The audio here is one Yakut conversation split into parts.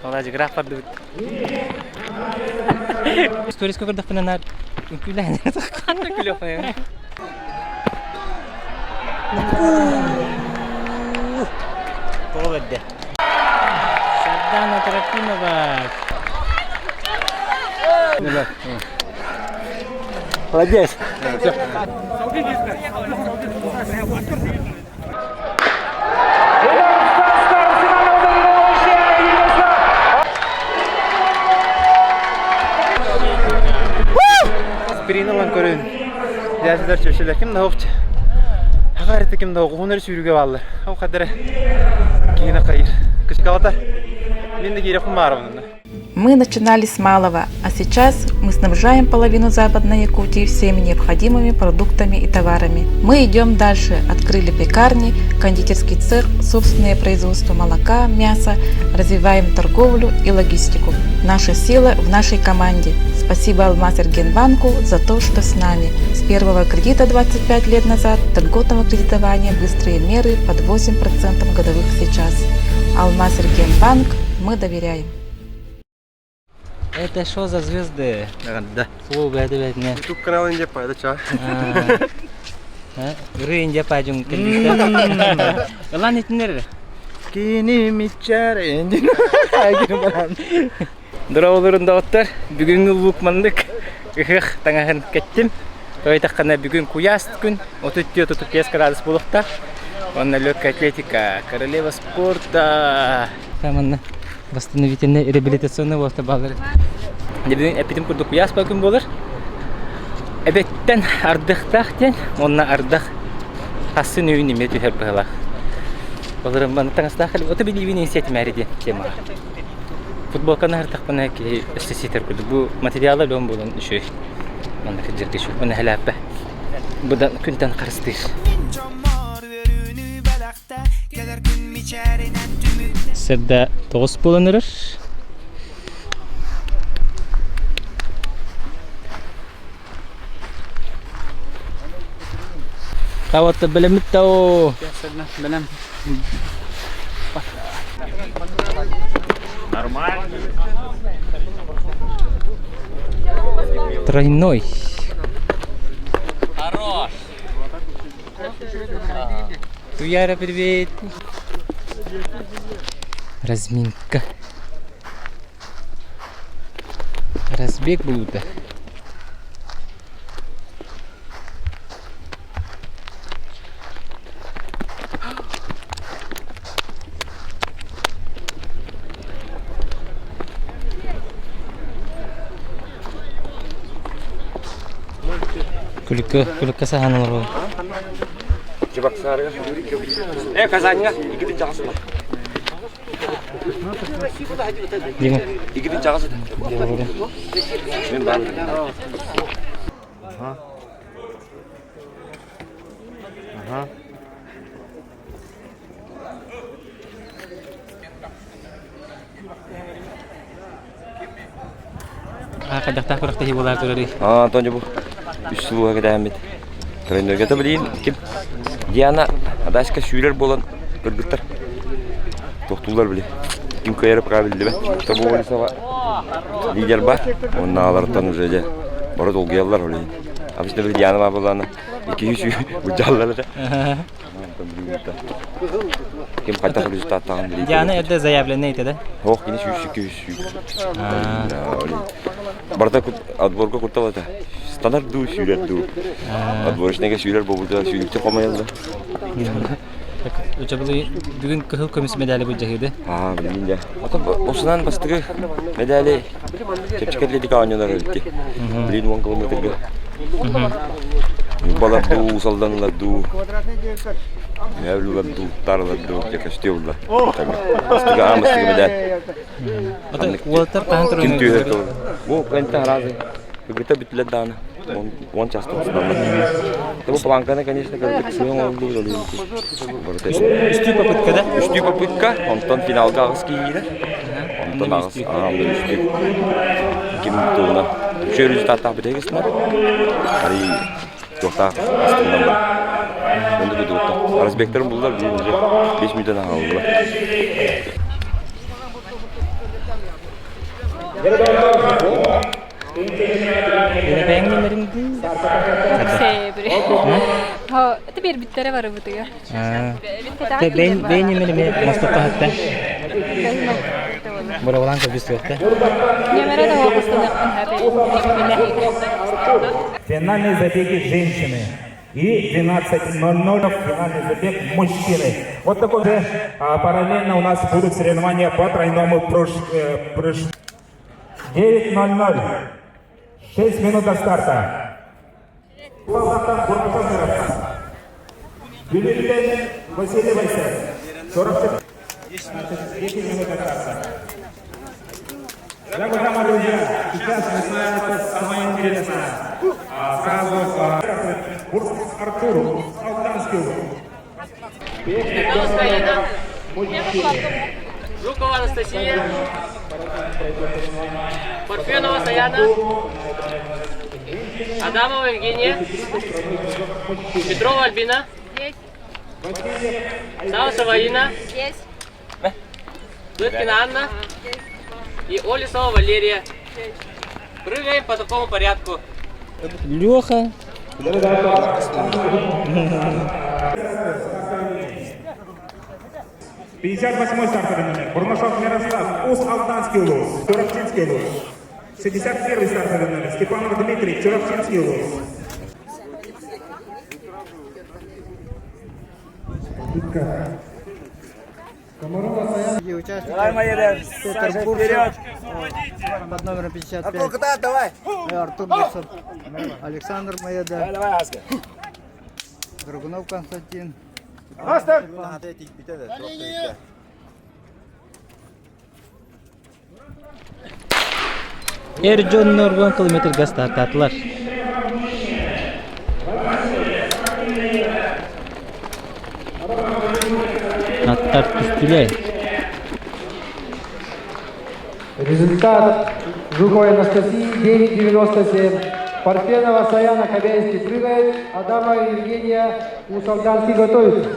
Оладьыгыраах бардыбыт. Сториска көрдөхпүнэ наар үҥкүүлээн ханна күлүөх Тоҕо бэрдэ. Сардана Трофимова. Молодец. Спирин ылан көрүн. Дьээсилэр чөчөлөр ким да хоқчы. Хақарыты ким да оҕуһунар сүүрүгэ бааллар. Ол хадары киһини хайыр. Кычкалата. Мен да киире хумаарабын. Мы начинали с малого, а сейчас мы снабжаем половину Западной Якутии всеми необходимыми продуктами и товарами. Мы идем дальше. Открыли пекарни, кондитерский цех, собственное производство молока, мяса, развиваем торговлю и логистику. Наша сила в нашей команде. Спасибо Алмаз-Эргенбанку за то, что с нами. С первого кредита 25 лет назад до льготного кредитования быстрые меры под 8% годовых сейчас. Алмаз-Эргенбанк мы доверяем. Это что за звезды? Да. Ол бәді бәдіне. Ютуб каналын деп пайда ча. Ыры инде пажың келдikте. Ылан итинер. Кини мичар эндин. Агин баран. Дороолорун доҕоттор, бүгүҥҥү лук маннык ыһыах таҥаһын кэттим. Тойтаххана бүгүн куйаас күн, 34-35 градус буолуохтаах. Уонна легкая атлетика, королева спорта. Манна восстановительный реабилитационный буолта баалар. Бүгүн эппитим курдук куйаас күн буолар. Эбэттэн ардахтаах диэн, уонна ардах хассын үүн эмиэ түһэр быһалаах. Олорон манна таҥастаах кэлип, ото билиибин сиэтимээри диэн темаҕа. Футболканы аһартахпына киһи өссө ситэр курдук. Бу материала лүөн буолан үчүгэй. Манна кырдьарга үчүгэй. Уонна хэлээппэ. Быдан күнтэн харыстыыр. Сырда 9 буолан эрэр. Хаватта бэлэммит тау. Бэлэм. Тройной. Туяра, привет! Разминка. Разбег будет. Күлүккэ, күлүккэ саһаан олорбут. Э, Казаньга, иккитин чаҕасына. Дима. Иккитин чаҕасына. Мен баар. Ага. Ага. Хайдахтаах күрэхтэһии буолаар турарый? Аа, Антон бу үс сыл кэтэһэммит. Тренерге билиин ким Диана Адаська сүүрэр буолан кыргыттар тохтуулар били. Ким кыайара пока биллибэт. Тоболисова лидер бар. Онна алартан уже дьэ бары долгуйаллар ол иһин. Обычно били Диана баар буоллаҕына икки үс былдьааллар этэ. Ким хайдах результаттааҕын билии. Диана эрдэ заявленный этэ да? Ох, кини сүүс икки үс сүүс. Барыта отборга куттал этэ. Станар дуу, сүүрэр дуу. Отборочныйга сүүрэр буолбута сүүрүкчэ хомойоллор. Учебылы бүгүн кыһыл көмүс медали былдьаһыды. Аа, билигин дьэ. Ото осунан бастакы медали чэпчэки атлетика оонньуулар өлтү. Билин уон километрга. Балар дуу, усалданылар дуу. Мөөлүлэр дуу, тарылар дуу, дьэ көстүө булла. Бастакы аан бастакы медаль. Ото уолаттар хаһан Ким түһэр тыл. Бу кэнтэ аразы. Бүгүтэ бүтүлэр даҕаны. Он часто основной. Бу планканы, конечно, кырдык сыһын оҥордуу барыта. Үстүү попытка да? Үстүү попытка, онтон финалга аҕыс киирэр. Онтон аҕыс, онтон үстүү. Ким туһунан. Үчүгэй результаттаах бүтэһик ыстынар. Арый туохтаах астынан бар. Онду кудуутта. Разбектарын буллар, биир 5 мүнөтөн аҕаллылар. Это биэрбиттэрэ барыбытыгар. Бэйни мен мостокко хатта. Бұрабалан көбүс туохта. Нөмірі да оқыстынықпын Финальный забеги женщины. И 12.00 финальный забег мужчины. Вот такой же параллельно у нас будут соревнования по тройному прыжку. 9.00. 6 минут до старта. Бүлүүттэн Василий Васильев. 44. 10 минут до старта. Дорогие друзья, сейчас начинается самое интересное. Сразу Бурсов Артур, Алтанский. Жукова Анастасия. Парфенова Саяна. Адамова Евгения. Петрова Альбина. Саусова Инна. Здесь. Лыткина Анна. И Олесова Валерия. Прыгаем по такому порядку. Леха. 58-й стартовый номер. Бурнашов Мирослав, Усть-Алданский улус, Чурапчинский улус. 61-й стартовый номер. Степанов Дмитрий, Чурапчинский улус. Петр Бурсов под номером 55. давай! Артур Бурсов, Александр Маеда. Драгунов Константин. Эр дьоннор 10 километрга стартаатылар. Аттар түстүлэр. Результат Жуковой Анастасии 9.97. Парфенова Саяна Хабенский прыгает, Адамова Евгения Усть-Алданский готовится.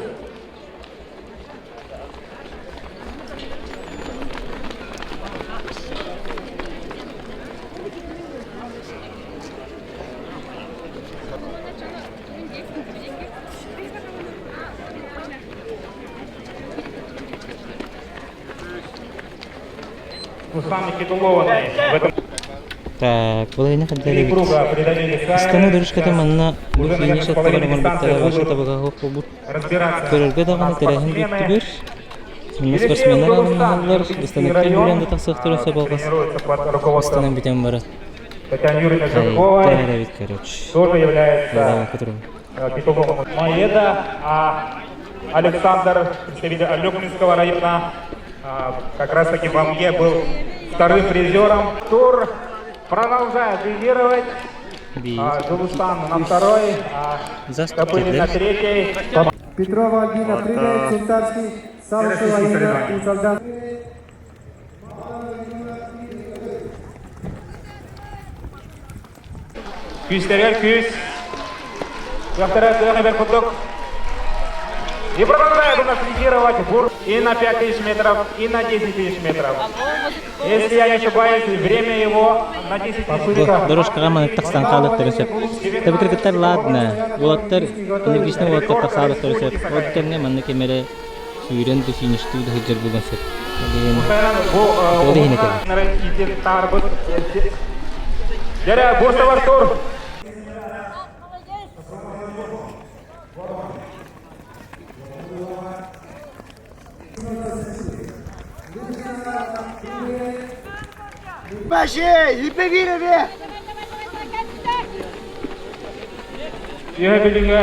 Руслан титулованный в этом Так, половина три хаддарыбит. круга преодолели Ыстаныы дорожката манна бу Уже на финиш аттыгар половине оҥорбуттара дистанции ваша будут табыга буолбут. разбираться Көрөргө даҕаны тэрээһин спортсмены. бүттүгэр. Манна спортсменнар аналлар, ыстаныктар бүрэн да тахсыахтарын сөп алҕас. Тренируется под руководством Ыстанан бүтэн баран. Татьяны Юрьевны Жирковой. Тэрээбит, короче. Тоже является Давай, которым. титулованным Маеда, а Александр, представитель Алекминского района, как раз таки в Амге был вторым призером. Тур продолжает лидировать. Биир. Джулустан на второй, За Копылин на третьей. Петрова Альбина прыгает, Сунтарский, Саушева Инна, Усть-Алданский. Күүстэригэр күүс. Кыахтара кыах эбэр курдук. И продолжает у нас лидировать Бур и на 5000 метров, и на 10 тысяч метров. Если я не ошибаюсь, время его на 10 тысяч метров. Дорожкаҕа маннык тахсан хаалыахтарын сөп. Тэбэ кыргыттар ладно, уолаттар энергичнэй уолаттар тахсаалыахтарын сөп. Ол кэмҥэ маннык кэмэрэ сүүрэн да фиништуу да сылдьар буолуон сөп. Ол иһин этэбин. Дьэ, Бурсов Артур. Үөһэ Бүлүүгэ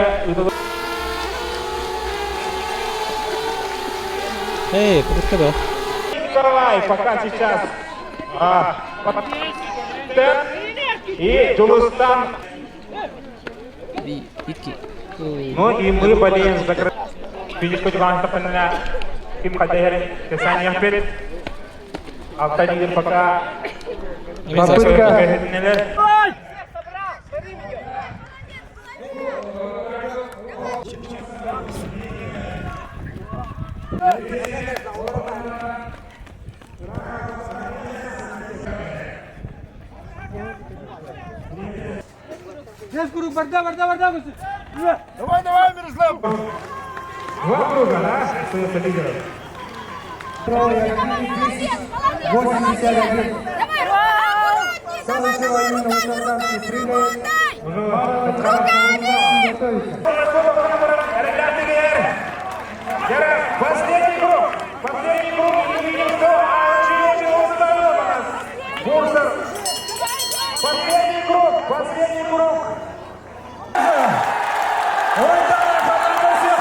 Эй, попытка да. Николай пока сейчас и Джулустан. Икки. Ну и мы болеем за финиш ким хайдах кэпсиэхпит. Алта лидер пока Попытка. Давай, давай, Мирослав! Два круга, да, остается лидером. 81. Савичева Инна Усалданский прыгает. Руками! Последний круг! Последний круг! Увидим, что очень-очень устал у нас. Бурсер. Последний круг! Последний круг! Ой, да, команда всех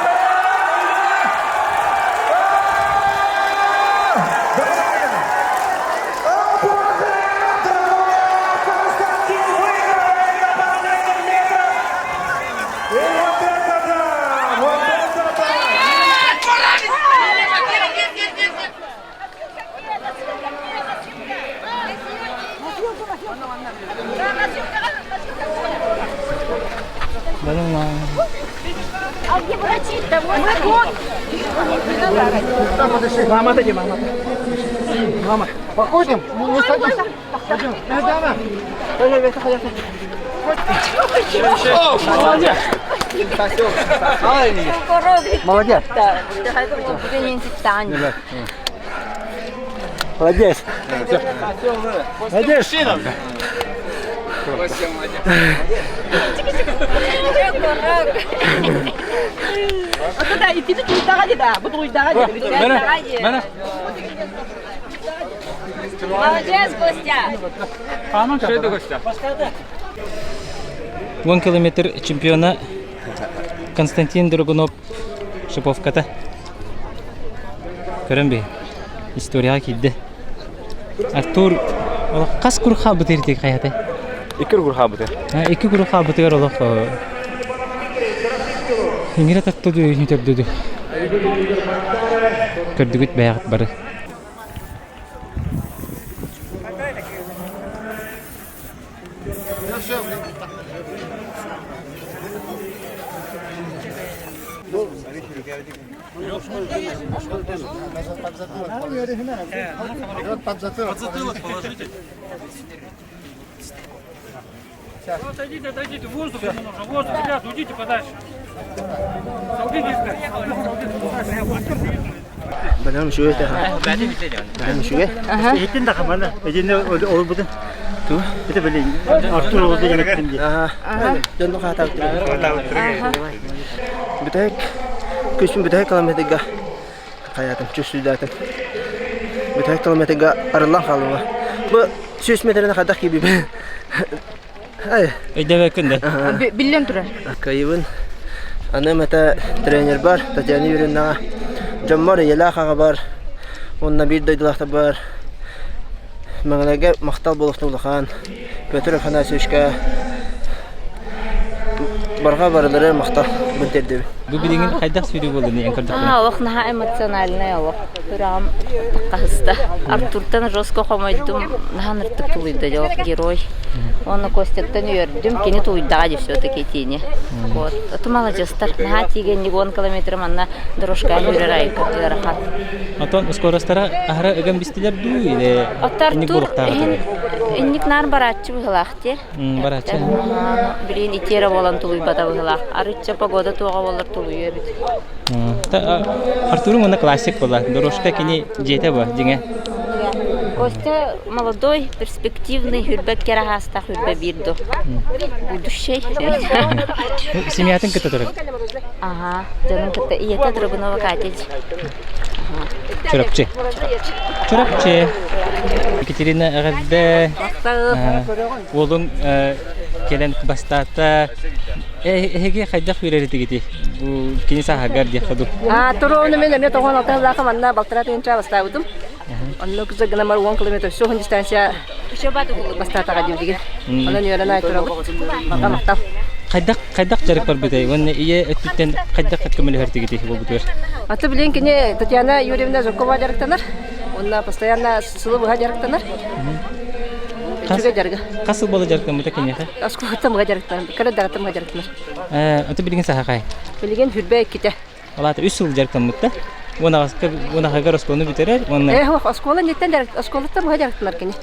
Константин выигрывает на последних метрах! И вот это да! Вот это да! А где врачи-то? Мы год. Мама, отойди, мама. Мама. Походим? Не садись. Пойдем. Молодец. Молодец. Молодец. Молодец. Молодец, Костя. 10 километр чемпиона Константин Драгунов Шиповката. Көрөн би. Историяҕа киирдэ. Артур олох хас кур хаалбыт иртик хайата? Икки кур хаалбыт. Икки кур хаалбытыгар олох иҥирэ татты төрдүдү. Көрдүгүт бэйэҕит бары. Отойдите, отойдите, воздух ему нужен, воздух, ребята, уйдите подальше. Бэлэм үчүгэй Бэлэм үчүгэй. Иһиттин да хамана. Эдинне олбутун. Ту. Это били Артур олду генеттин ди. Дьонну хаатаабыт. Бүтэһик күсүн бүтэһик километрга хаятым чувствуйдаатым. Бүтэһик километрга арыллан хаалыма. Бу 100 метрine хайдах киирбиппин. Ай. Өйдөбөккүн да. Биллэн турар. Кыайыбын. Аным это тренер бар, Татьяна Юрьевнаҕа. Дьоммор ийэлээх аҕа бар, уонна биир дойдулаахтар бар. Мэҥэлэргэ махтал буолуохтун улахан. Петр Афанасьевичка барҕа барылары махтал бун тиэрдэбин. Бу билигин хайдах сүүрүү буоллун эн көрдөххүнэ? Наһаа олох наһаа эмоциональный олох. Сүрэҕим хаһыста. Артуртан жестко хомойдум. Наһаа ыныртык тулуйда дьэ герой. Уонна Костяттан үөрдүм. Кини тулуйдаҕа дии все-таки итиини. Вот. Ото маладьыастар. Наһаа тиигэнник 10 километр манна дорожкаҕа үүрэр айка ыарахан. Отон скоростара аһара ыган бистилэр дуу или Ото инник Артур буолуохтаах иһин этэ? инник наар барааччы быһылаах дии. Барааччы. Билигин итиэрэ буолан тулуйбата быһылаах. Арычча погода туоҕа буоллар тулуйуо эбит. Артурум уонна классик буолла. Дорожка кини дьиэтэ бу, дьиҥэ. Костя молодой, перспективный, хүрбэт кэрэ хаастаах хүрбэ биир ду. Будущий. Семьятын кытта турар. Ага, дьонун кытта ийэтэ Драгунова Катя. Чурапчы. Чурапчы. Екатерина эҕэрдэ. Уолуҥ кэлэн бастаата. Эһиги хайдах үөрэритигити? Бу кини сааһыгар диэххэ дуу. Туруону мен эмиэ тоҕон алтан манна балтараа тыһыынча бастаабытым. Онно кызы гынамар 10 километр соһун дистанция бастаатаҕа диибитигин. Онон үөрэн аай турабыт. Барҕа махтал. Хайдах хайдах дьарык барбытай? Уонна ийэ өттүттэн хайдах көмөлөһөртүгүтүй буолбутугар? Аты билин кини Татьяна Юрьевна Жукова дьарыктанар. Онно постоянно сылы быһа дьарыктанар. Үчүгэй дьарыга. Хас сыл буола дьарыктаммыта киниэхэ? Оскуолаттан быһа дьарыктанар. Кыра дьарыктан быһа дьарыктанар. Аты билигин сахахай? Билигин хүрбэ иккитэ. Ол аата үс сыл дьарыктаммыт да? Уон аҕыгар оскуоланы бүтэрэр уонна Ээ, суох, оскуола инниттэн оскуолаттан быһа дьарыктанар кини.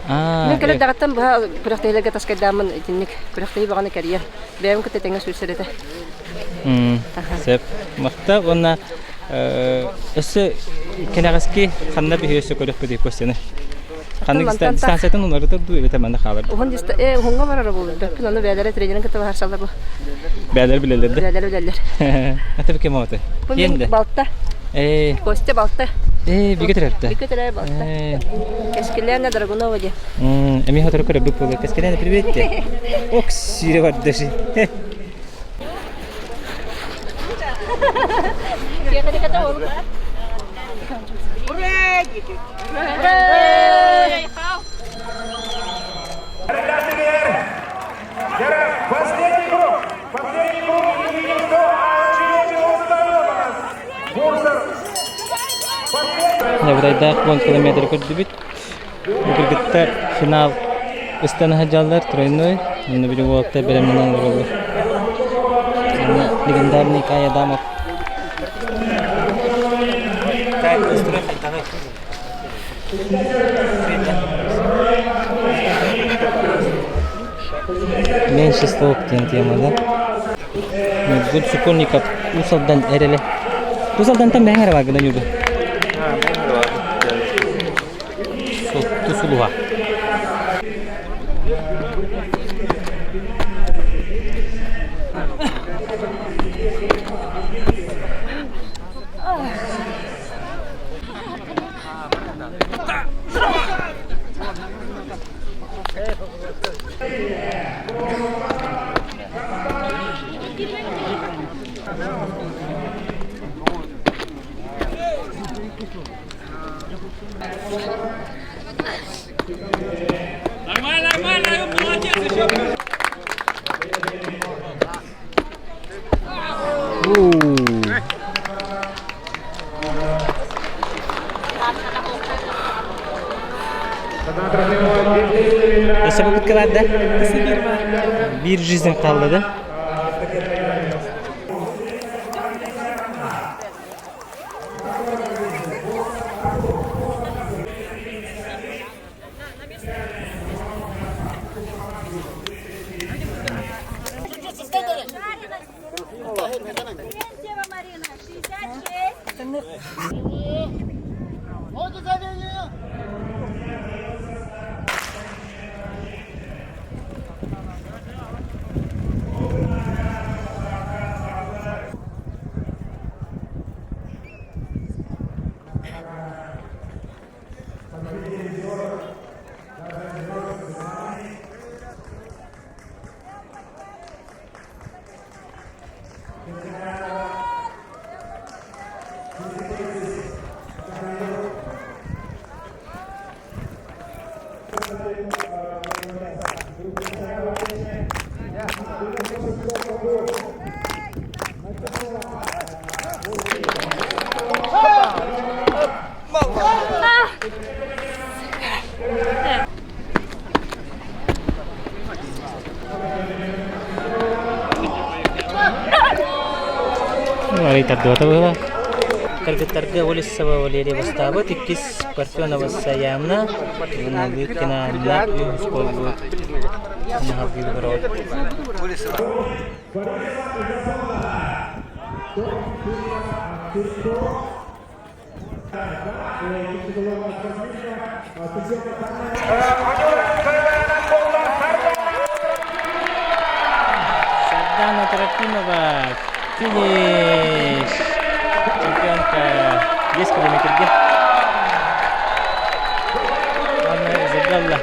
Мин кэлэр даҕаттан быһа күрэхтэһиилэргэ таскайдааммын итинник күрэхтэһии баҕаны кэрийэн бэйэм кытта тэҥҥэ сүүрсэр этэ. Сөп. Махта уонна өссө кэнэҕэски ханна биһи өссө көрөхпүтүй Костяны? Ханнык дистанциятын уларытар дуу эбэтэр манна хаалар? Уһун уһуҥҥа барара буолуо. Бэппин ону бэйэлэрэ тренерин кытта баһарсаллар бу. Бэйэлэр билэллэр да? Бэйэлэр билэллэр. Ата ким оҕото? Бу мин балта. Костя балта. Бигэ төрөптө. Бигэ төрөп балта. Кэскилээнэ Драгунова диэн. Эмиэ сотору көрөбүт буолуо. Кэскилээнэ привет де. Ок, сире барда жи. Последний круг! Последний круг! И увидим, кто очередь Набырайдаах 10 километр көрдүбүт. Бу кыргыттар финал ыстана сылдьаллар тройной. Онно били уолаттар бэлэмнэнэн олороллор. Онно легендарный Кай Адамов. Кай строй хайдаҕый? Меньше слов диэн тема, да? Ньургун Сокольников Уус Алдан эрэлэ. Уус Алдантан бэйэҥ эрэ бааргына Ньургун? Сотту сулуһа. Нормально, нормально, молодец, еще. Өссө попытка бар да? Биир жизнь хаалла да? Терентьева Марина, 66. Арый тардыбата быһыылаах. Кыргыттарга Олесова Валерия бастаабыт, иккис Парфенова Саянна, уонна Лыткина Анна үһүс буолбут. Сардана Трофимова, финиш! Чемпионка 10 километрге. Анна Изабелла.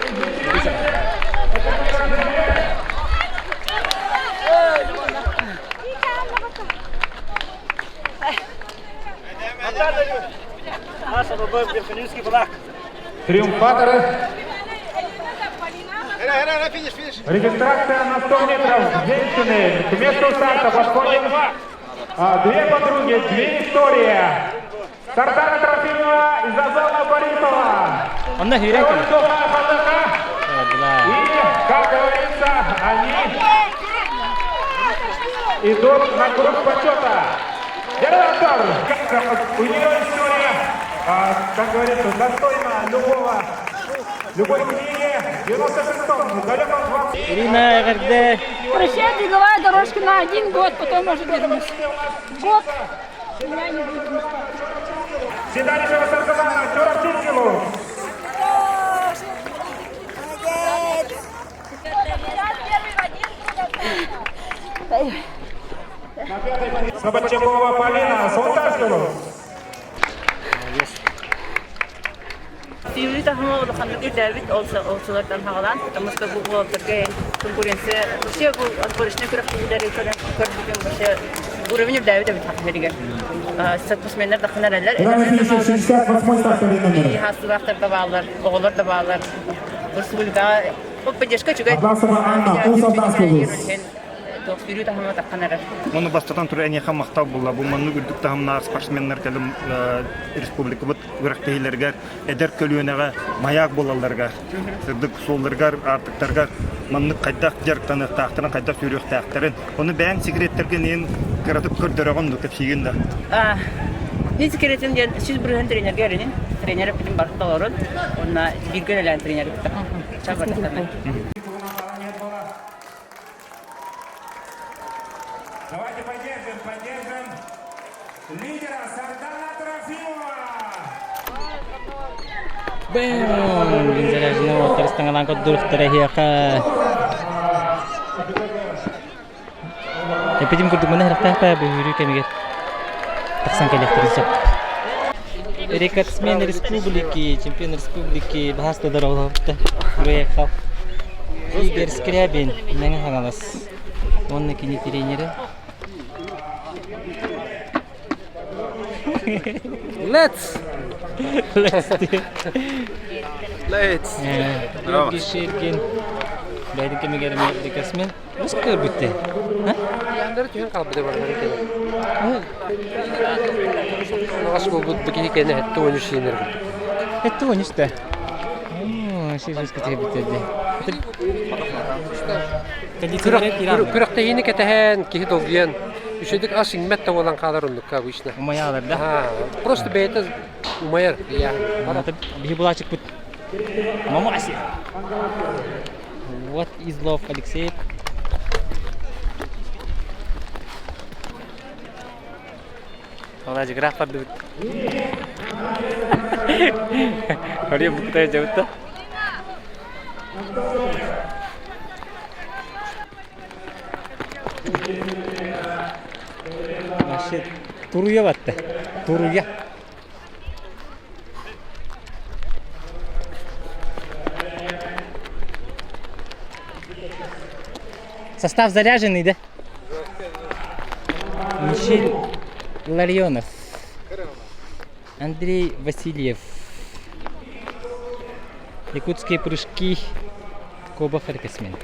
Триумфаторы. Регистрация на 100 метров. Женщины. К месту старта подходим. Две подруги, две истории. Сардана Трофимова и Зазала Борисова. Онно сүүрэн кэлин. И, как говорится, они идут на круг почета. Герман. У нее история, как говорится, достойна любого, любой книги. В 96-м, далеком 20... Ирина, эҕэрдэ! Прощай, беговая дорожка на один год, потом может вернусь. Год меня не будет. Седалищева Саргылана, Чурапчинскому. Слободчакова Полина, Сунтарскому. Сүүрүү таһыма улаханнык үрдээбит ол сыллартан саҕалаан, потому что бу уолаттарга конкуренция вообще бу отборочнай күрэхтэһиилэри көрөн көрбүтүм вообще уровень үрдээбит эбит саха сиригэр. Спортсменнар даххын эрэллэр. Хаастыылаахтар да бааллар, оҕолор да бааллар. Республикаҕа поддержка үчүгэй. Атласова Анна, Уус-Алданский Сүүрүү таһыма таххан эрэр. Ону бастатан туран эйиэхэ махтал буолла. Бу маннык үрдүк таһымнаах спортсменнар кэлин республикабыт күрэхтэһиилэригэр эдэр көлүөнэҕэ маяк буолалларыгар, сырдык суолларыгар, аартыктарыгар маннык хайдах дьарыктаныахтаахтарын, хайдах сүүрүөхтээхтэрин, ону бэйэҥ секреттэргин иһин кыратык көрдөрөҕүн дуу, кэпсиигин да? Мин секретим диэн 100% тренергэ эрэнин, тренер эппитин барыта толорун, уонна бииргэ үлэлээн тренер кытта. Давайте поддержим, поддержим лидера Сардана Трофимова! Бэм! Заряженный уоттар көрдүрүхтэрэ эһиэхэ. Эппитим курдук маны харахтаахпа бөһүүрүү кэмигэр тахсан кэлиэхтэрин сөп. Рекордсмен республики, чемпион республики баһаас да Проехал. Игорь Скрябин, Мэҥэ Хаҥалас. Уонна кини тренерэ. Let's! Let's! Let's! Георгий Ширкин бэйэтин кэмигэр эмиэ рекордсмен. Өс көрбүттэ. Яндары түһэн хаалбыта барыларын кэлэн. Аҕас буолбут бу киһи кэннэ хэтте уонүс сиэнэр курдук. Хэтте уонүс да. Сиэсэскэ түһэбиттэр дии. Күрэхтэһиини кэтэһэн, киһи долгуйан, үчүгдүк ас иҥмэт да буолан хаалар оннукка обычно. Умайаалар да? Просто бэйэтэ умайар. Биһи булаачыкпыт. Мамаси. Вот Излов Алексей. Ола жиграф бардыбыт. Ория буктай жабытта. Вообще туруя батты. Туруя. Состав заряженный, да? Мишель Ларионов. Андрей Васильев. Якутские прыжки. Коба Харкасмен.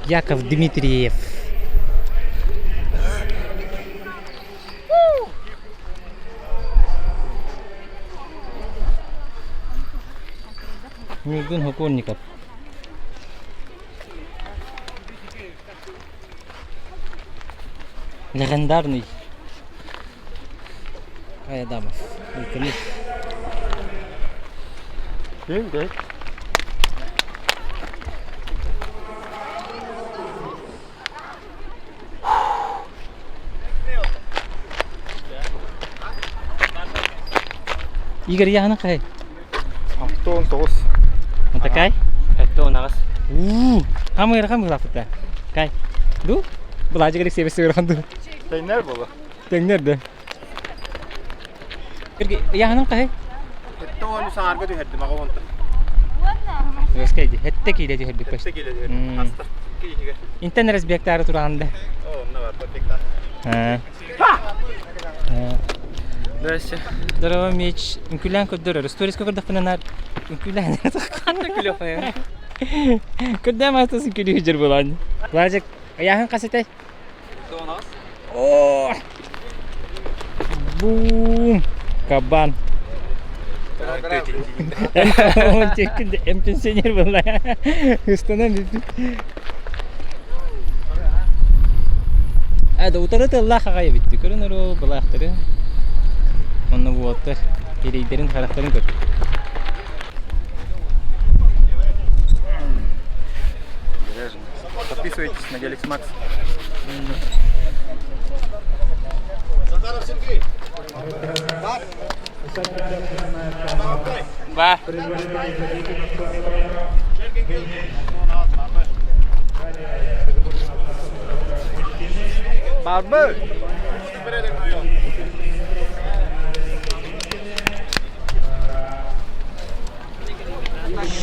Яков Дмитриев. Ньургун Хоконников. Легендарный Кай Адамов. Үлкенис. Игорь яһаны кай? 69. Такай? 78. Уу, хамыыр хамыылаахпыта. Кай? Ду? Былаажы керек себесі ду. Тэҥнэр буолла. Тэҥнэр да. Яһанын кай? 73 саҥарга түһэрдим аҕа онтон. Өскөйди. Хетте кииле түһэрбит Хетте кииле түһэрдим. Аста. Киһиге. Интен разбектары турағанда. О, онно бар, бектар. Здрасте. Здорово, Меч. Үҥкүүлээн көрдөрөр. Сториска көрдөхпүнэ наар үҥкүүлээн. Ханна күлүөххэ? Көрдөм атыс үҥкүүлүү сылдьар буолан. Владик, ыйааһын хас этэй? О! Бум! Кабан. Эм пенсионер была. Ыстанан бүппүт. Да утары тыллаах аҕай эбитти. Көрөн оро былаахтары. Онно уолаттар ирэйдэрин харахтарын көр. Подписывайтесь на Galaxy Max. Ба. Барбы!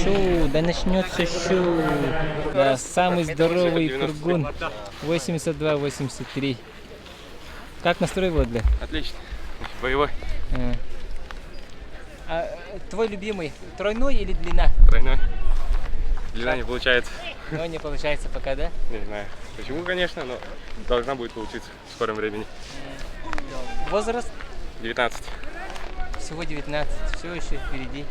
Шу, да начнется шу. Да, самый здоровый фургон. 82-83. Как настрой, Владле? Отлично. Боевой. А, твой любимый тройной или длина? Тройной. Длина не получается. Но не получается пока, да? Не знаю. Почему, конечно, но должна будет получиться в скором времени. Возраст? 19. Всего 19. Все еще впереди.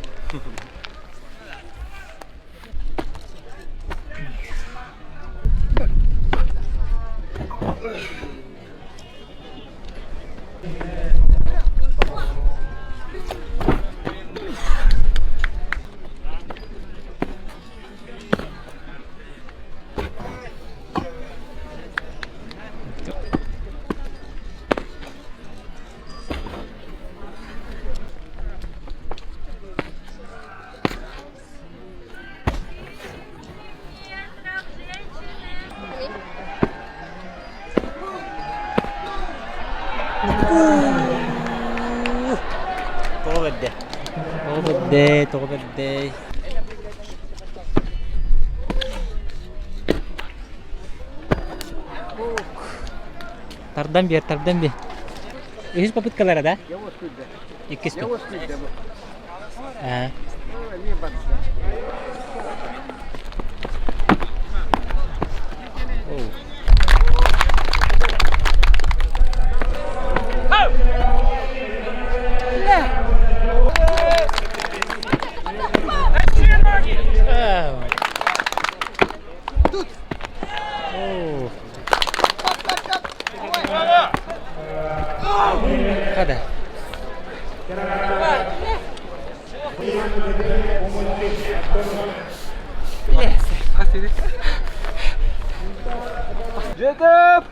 Тоҕо бэрдэ. Тоҕо бэрдэ, тоҕо бэрдэ. Тардан биэр, тардан биэр. Үһүс попыткалара да? Иккис Аа. Хада. Jacob!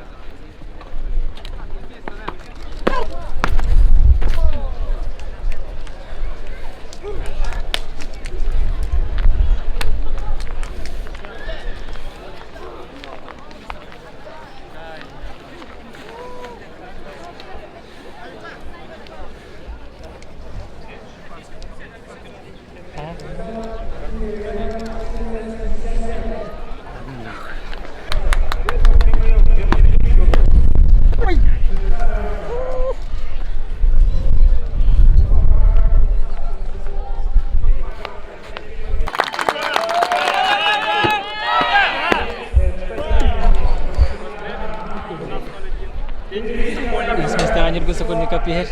Үс миэстэҕэ Ньургун Сокольников иһэр.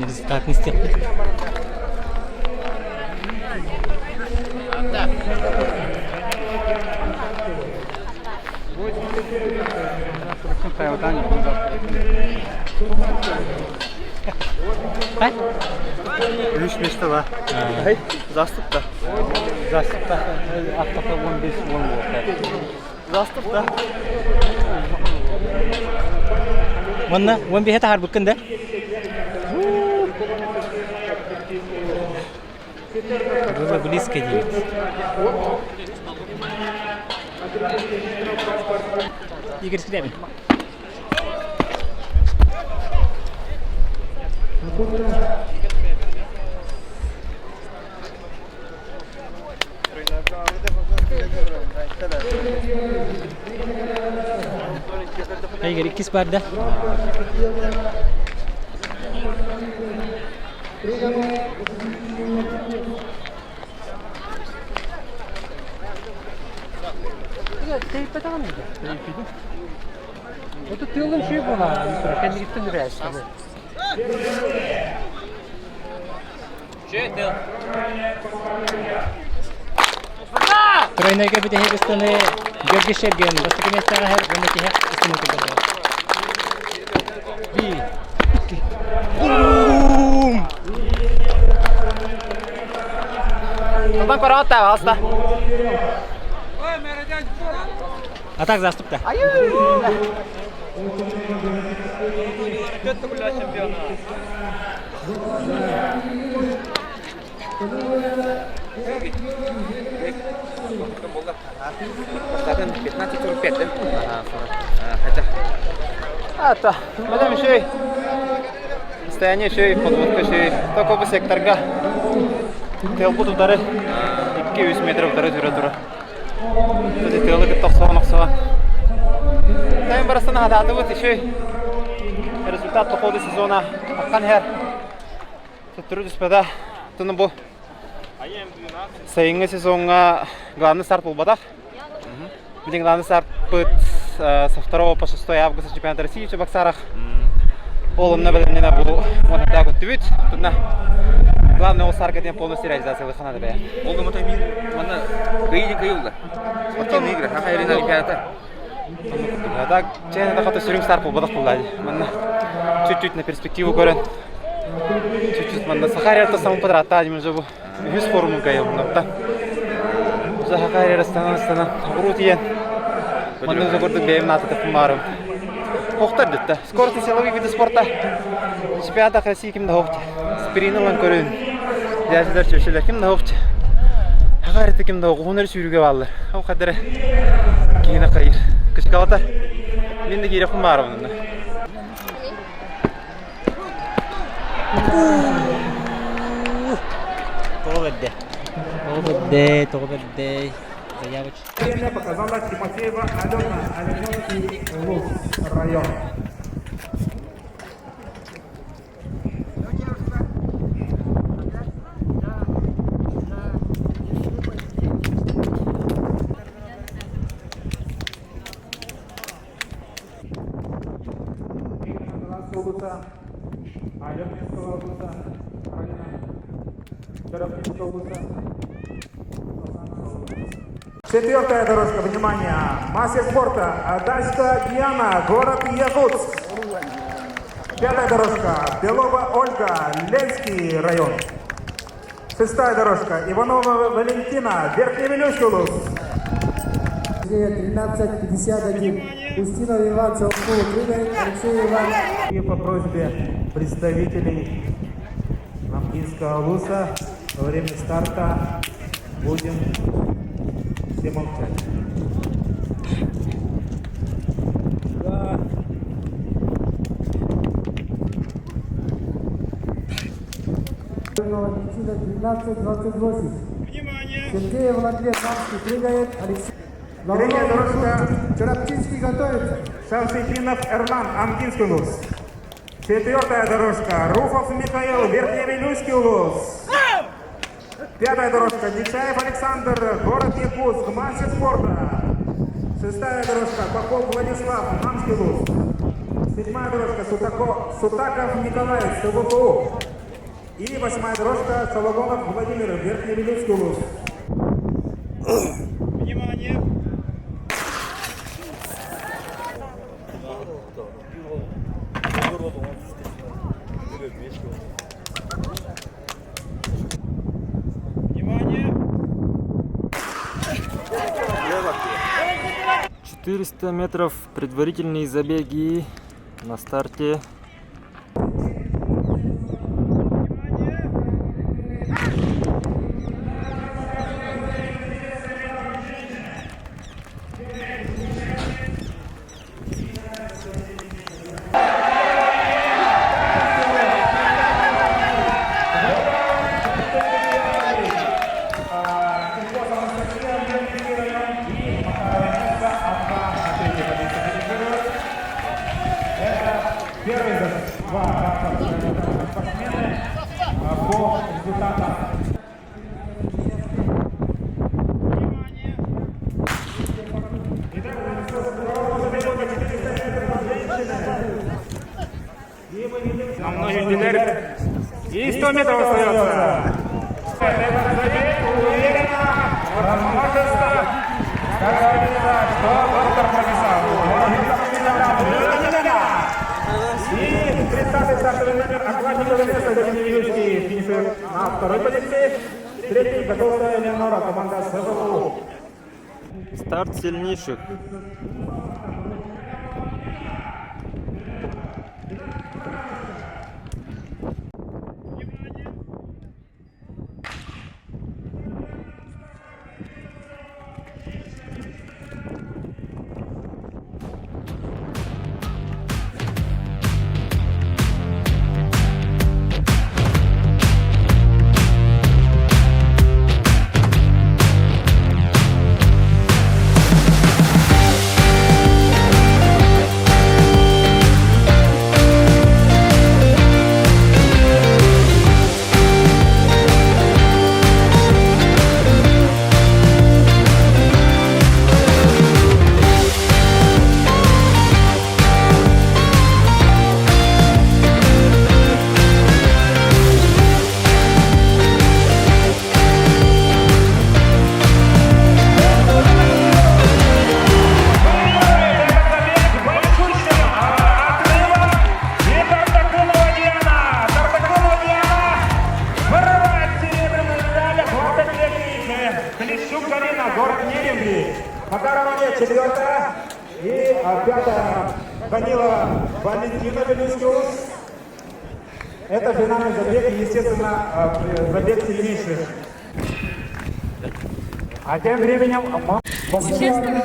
Результатын истиэхпит. Үс миэстэ ба. Застыпта. Застыпта аттаха 15 он Застып да. Уонна 15 таһаарбыккын да? Было близко 9. Игорь Скрябин. Игорь, иккис бар да? Тэйпэтэҕин Тэйпитим. Это тыалын шүй буолаа, кэннигиттэн үрээстэни. Тройнойга бүтэһик ыстаны Георгий Шергин бастакы миэстэҕэ иһэр уонна тиһэх ыстаны көрдөрдө. Биир, икки, бум! Тылдан көрөҕүт да, пожалуйста. А так заступта. Бастатын 15.45 Хотя. А, Мадам еще Состояние еще подводка еще Только бу секторга тыалбыт утары 2-3 метр утары түре тура. Тыалы кытта охсоҕон охсоҕон. Тайм барастан хатаатыбыт еще результат по ходу сезона аккан иһэр. Төттөрү түспэтэ. Туну бу сайыҥҥы сезоҥҥа главный старт буолбатах. Билигин главный стартпыт со 2 по 6 августа чемпионат России Чебоксарах. Ол онно бэлэмнэнэ бу уонна көттүбүт. Тунна главный ол сарга диэн полностью реализация ханада бэйэ. Ол гымата мир манна кыйы кыйылла. Спортивные игры, Хаха Олимпиада. Так, чээн хата сүрүн старт буолбатах буолла Манна чуть-чуть на перспективу көрөн. Чуть-чуть манна Сахария самый подрата уже бу. Үһүс форумун кайылыннапта. Сахария станан станан урут иен. Манна уже курдук бэйэм наататыппын баарым. Хохтар дитта. Скорость и силовые виды спорта. Чемпионат России ким да хохт. Сприн ылан көрүн. Дяжелер чөшелер ким да хохт. Хахарыты ким да хохунар сүүрүгэ бааллар. Ол хадары киһини хайыр. Кышкалата. Мен да киирэ хумаарабын. Тоҕо бэрдэ. Тоҕо бэрдэ, тоҕо бэрдэ. Заявочка. Время показала Тимофеева Алена, Аленовский Улус район. Четвертая дорожка, внимание, мастер спорта Адашка Диана, город Якутск. Пятая дорожка, Белова Ольга, Ленский район. Шестая дорожка, Иванова Валентина, Верхний Улус. 13.51. Устинов Иван Саукул прыгает, Алексей Иван. И по просьбе представителей Намгинского вуза во время старта будем все молчать. Да. Валентина 12.28. Внимание! Сергеев Владимир Намский прыгает, Алексей Третья дорожка. Чарапчинский готовится. Шамсетдинов Эрлан, Амгинский улус. Четвертая дорожка. Руфов Михаил, Верхневилюйский улус. Пятая дорожка. Нечаев Александр, город Якутск, мастер спорта. Шестая дорожка. Попов Владислав, Намский улус. Седьмая дорожка. Сутако, Сутаков Николай, СВПУ. И восьмая дорожка. Соломонов Владимир, Верхневилюйский улус. Внимание! Внимание! 400 метров предварительные забеги на старте. Первый И 100 метров остается. Уверенно, размашисто. Как говорится, что доктор прописал. И 30-й стартовый номер Акватикова место Вилюйский финиширует на второй позиции. Третий готовая Элеонора, команда СВУ. Старт сильнейших. Клещук Галина, город Нерюнгри. Макарова четвертая. И пятая Данилова Валентина Вилюйский Это финальный забег и, естественно, забег сильнейших. А тем временем... Честно,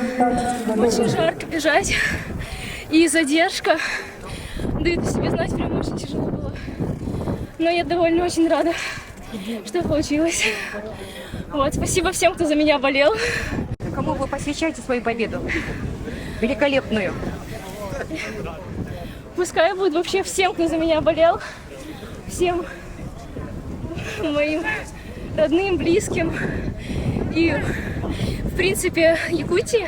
очень жарко бежать. И задержка дает о себе знать, прям очень тяжело было. Но я довольно очень рада, что получилось. Вот, спасибо всем, кто за меня болел. Кому вы посвящаете свою победу? Великолепную. Пускай будет вообще всем, кто за меня болел, всем моим родным, близким и, в принципе, Якутии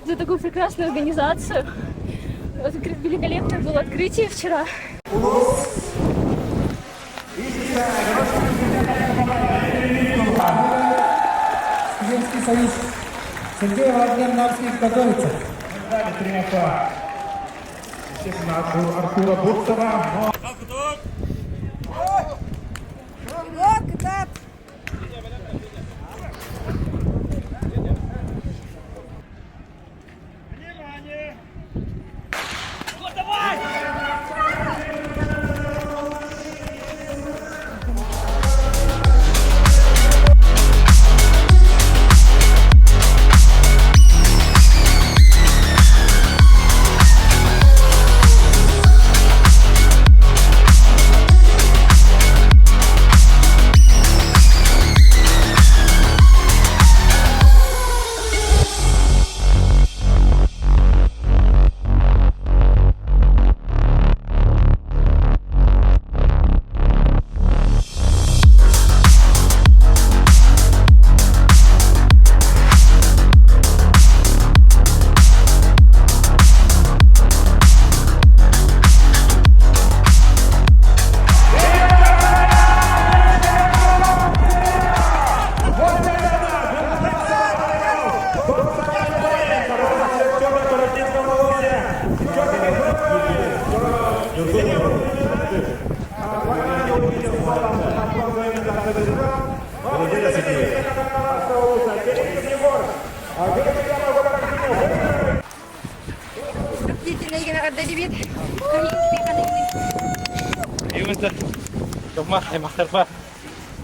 за такую прекрасную организацию. Вот великолепное было открытие вчера. Студенческий союз. Сергей Владимир Навских готовится. Триумфа, естественно, Артура Бурцева. Но... Дьоммор, аймахтарбар,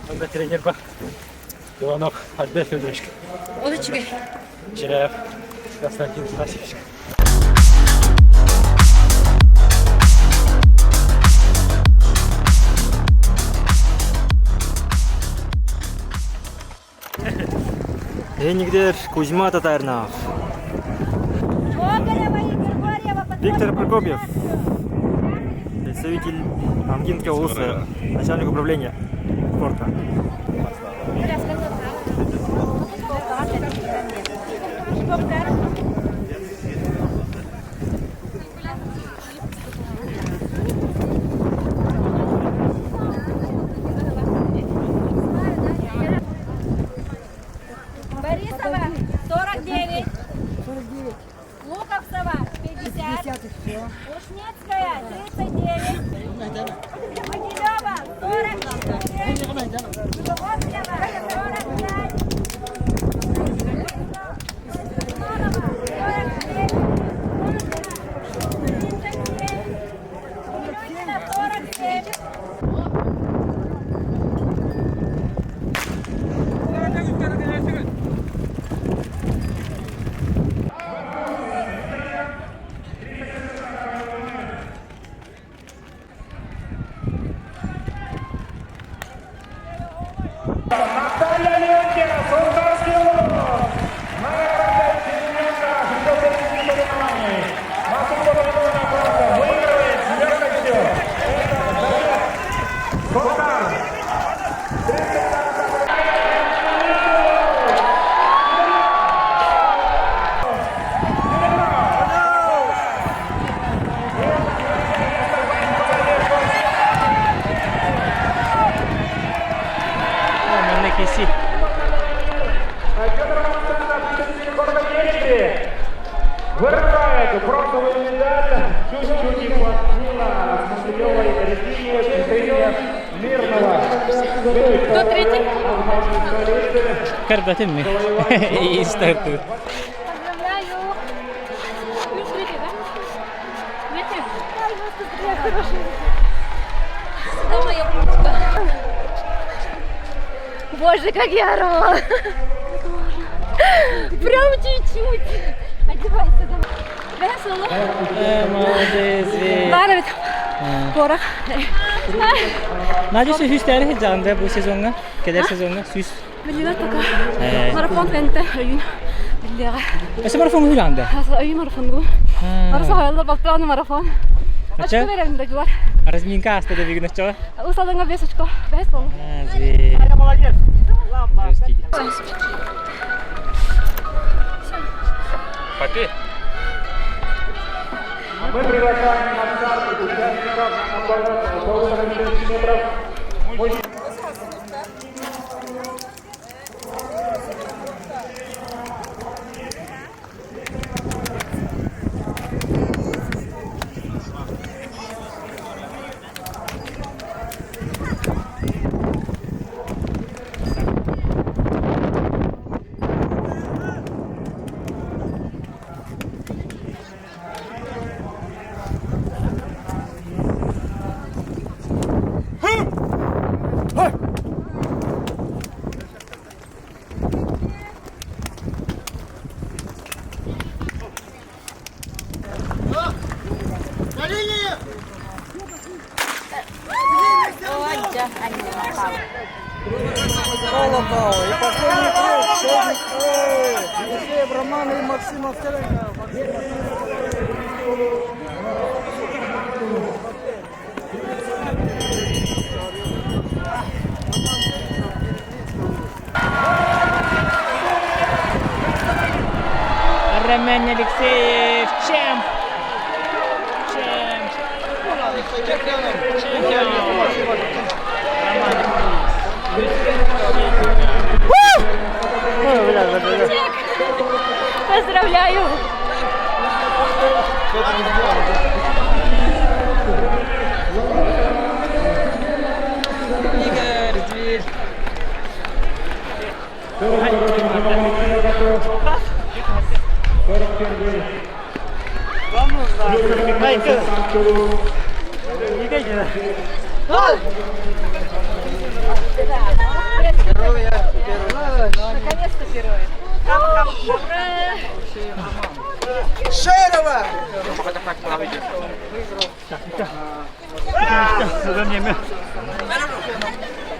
онно тренербар Иванов Альберт Федорович. Олучугай. Чиряев Константин Васильевич. Энигдер Кузьма Татаринов. Виктор Прокопьев, представитель Амгинского УСА, начальник управления спорта. Бронзовая медаль чуть-чуть не хватило Смышленевой Регине Петрине Мирного. Кто третий? Көрбөтүм ми. Истартыр. Поздравляю! Ну, третий, да? Третий? Ай, вас поздравляю, хороший. Сюда моя умничка. Боже, как я рвала! Прям чуть-чуть. Одевайся давай. Весело. Молодец. Баар эбит. Порох. Надя сүүстэри сылдьаҕын бу сезоҥҥа, кэлэр сезоҥҥа сүүс. Билинэр пока. Марафон кэнтэ өйүн биллиэҕэ. Өссө марафон хүлэҕин да? Өйүн марафон Араса хайалар балтааны марафон. Ача? Очко беремин дойдулар. Разминка ааста да бүгүн оччоҕо? Усалыңа 5 очко. 5 болу. Молодец. Папи. Мы приглашаем на старт участников на 1,5 метров. Колокол. И последний круг. Елисеев Роман и Максим Овчаренко. Роман Алексеев, чемп! Чемп! Чемпион! Роман Поздравляю! Игорь, зверь! Наконец-то первое. Шерова!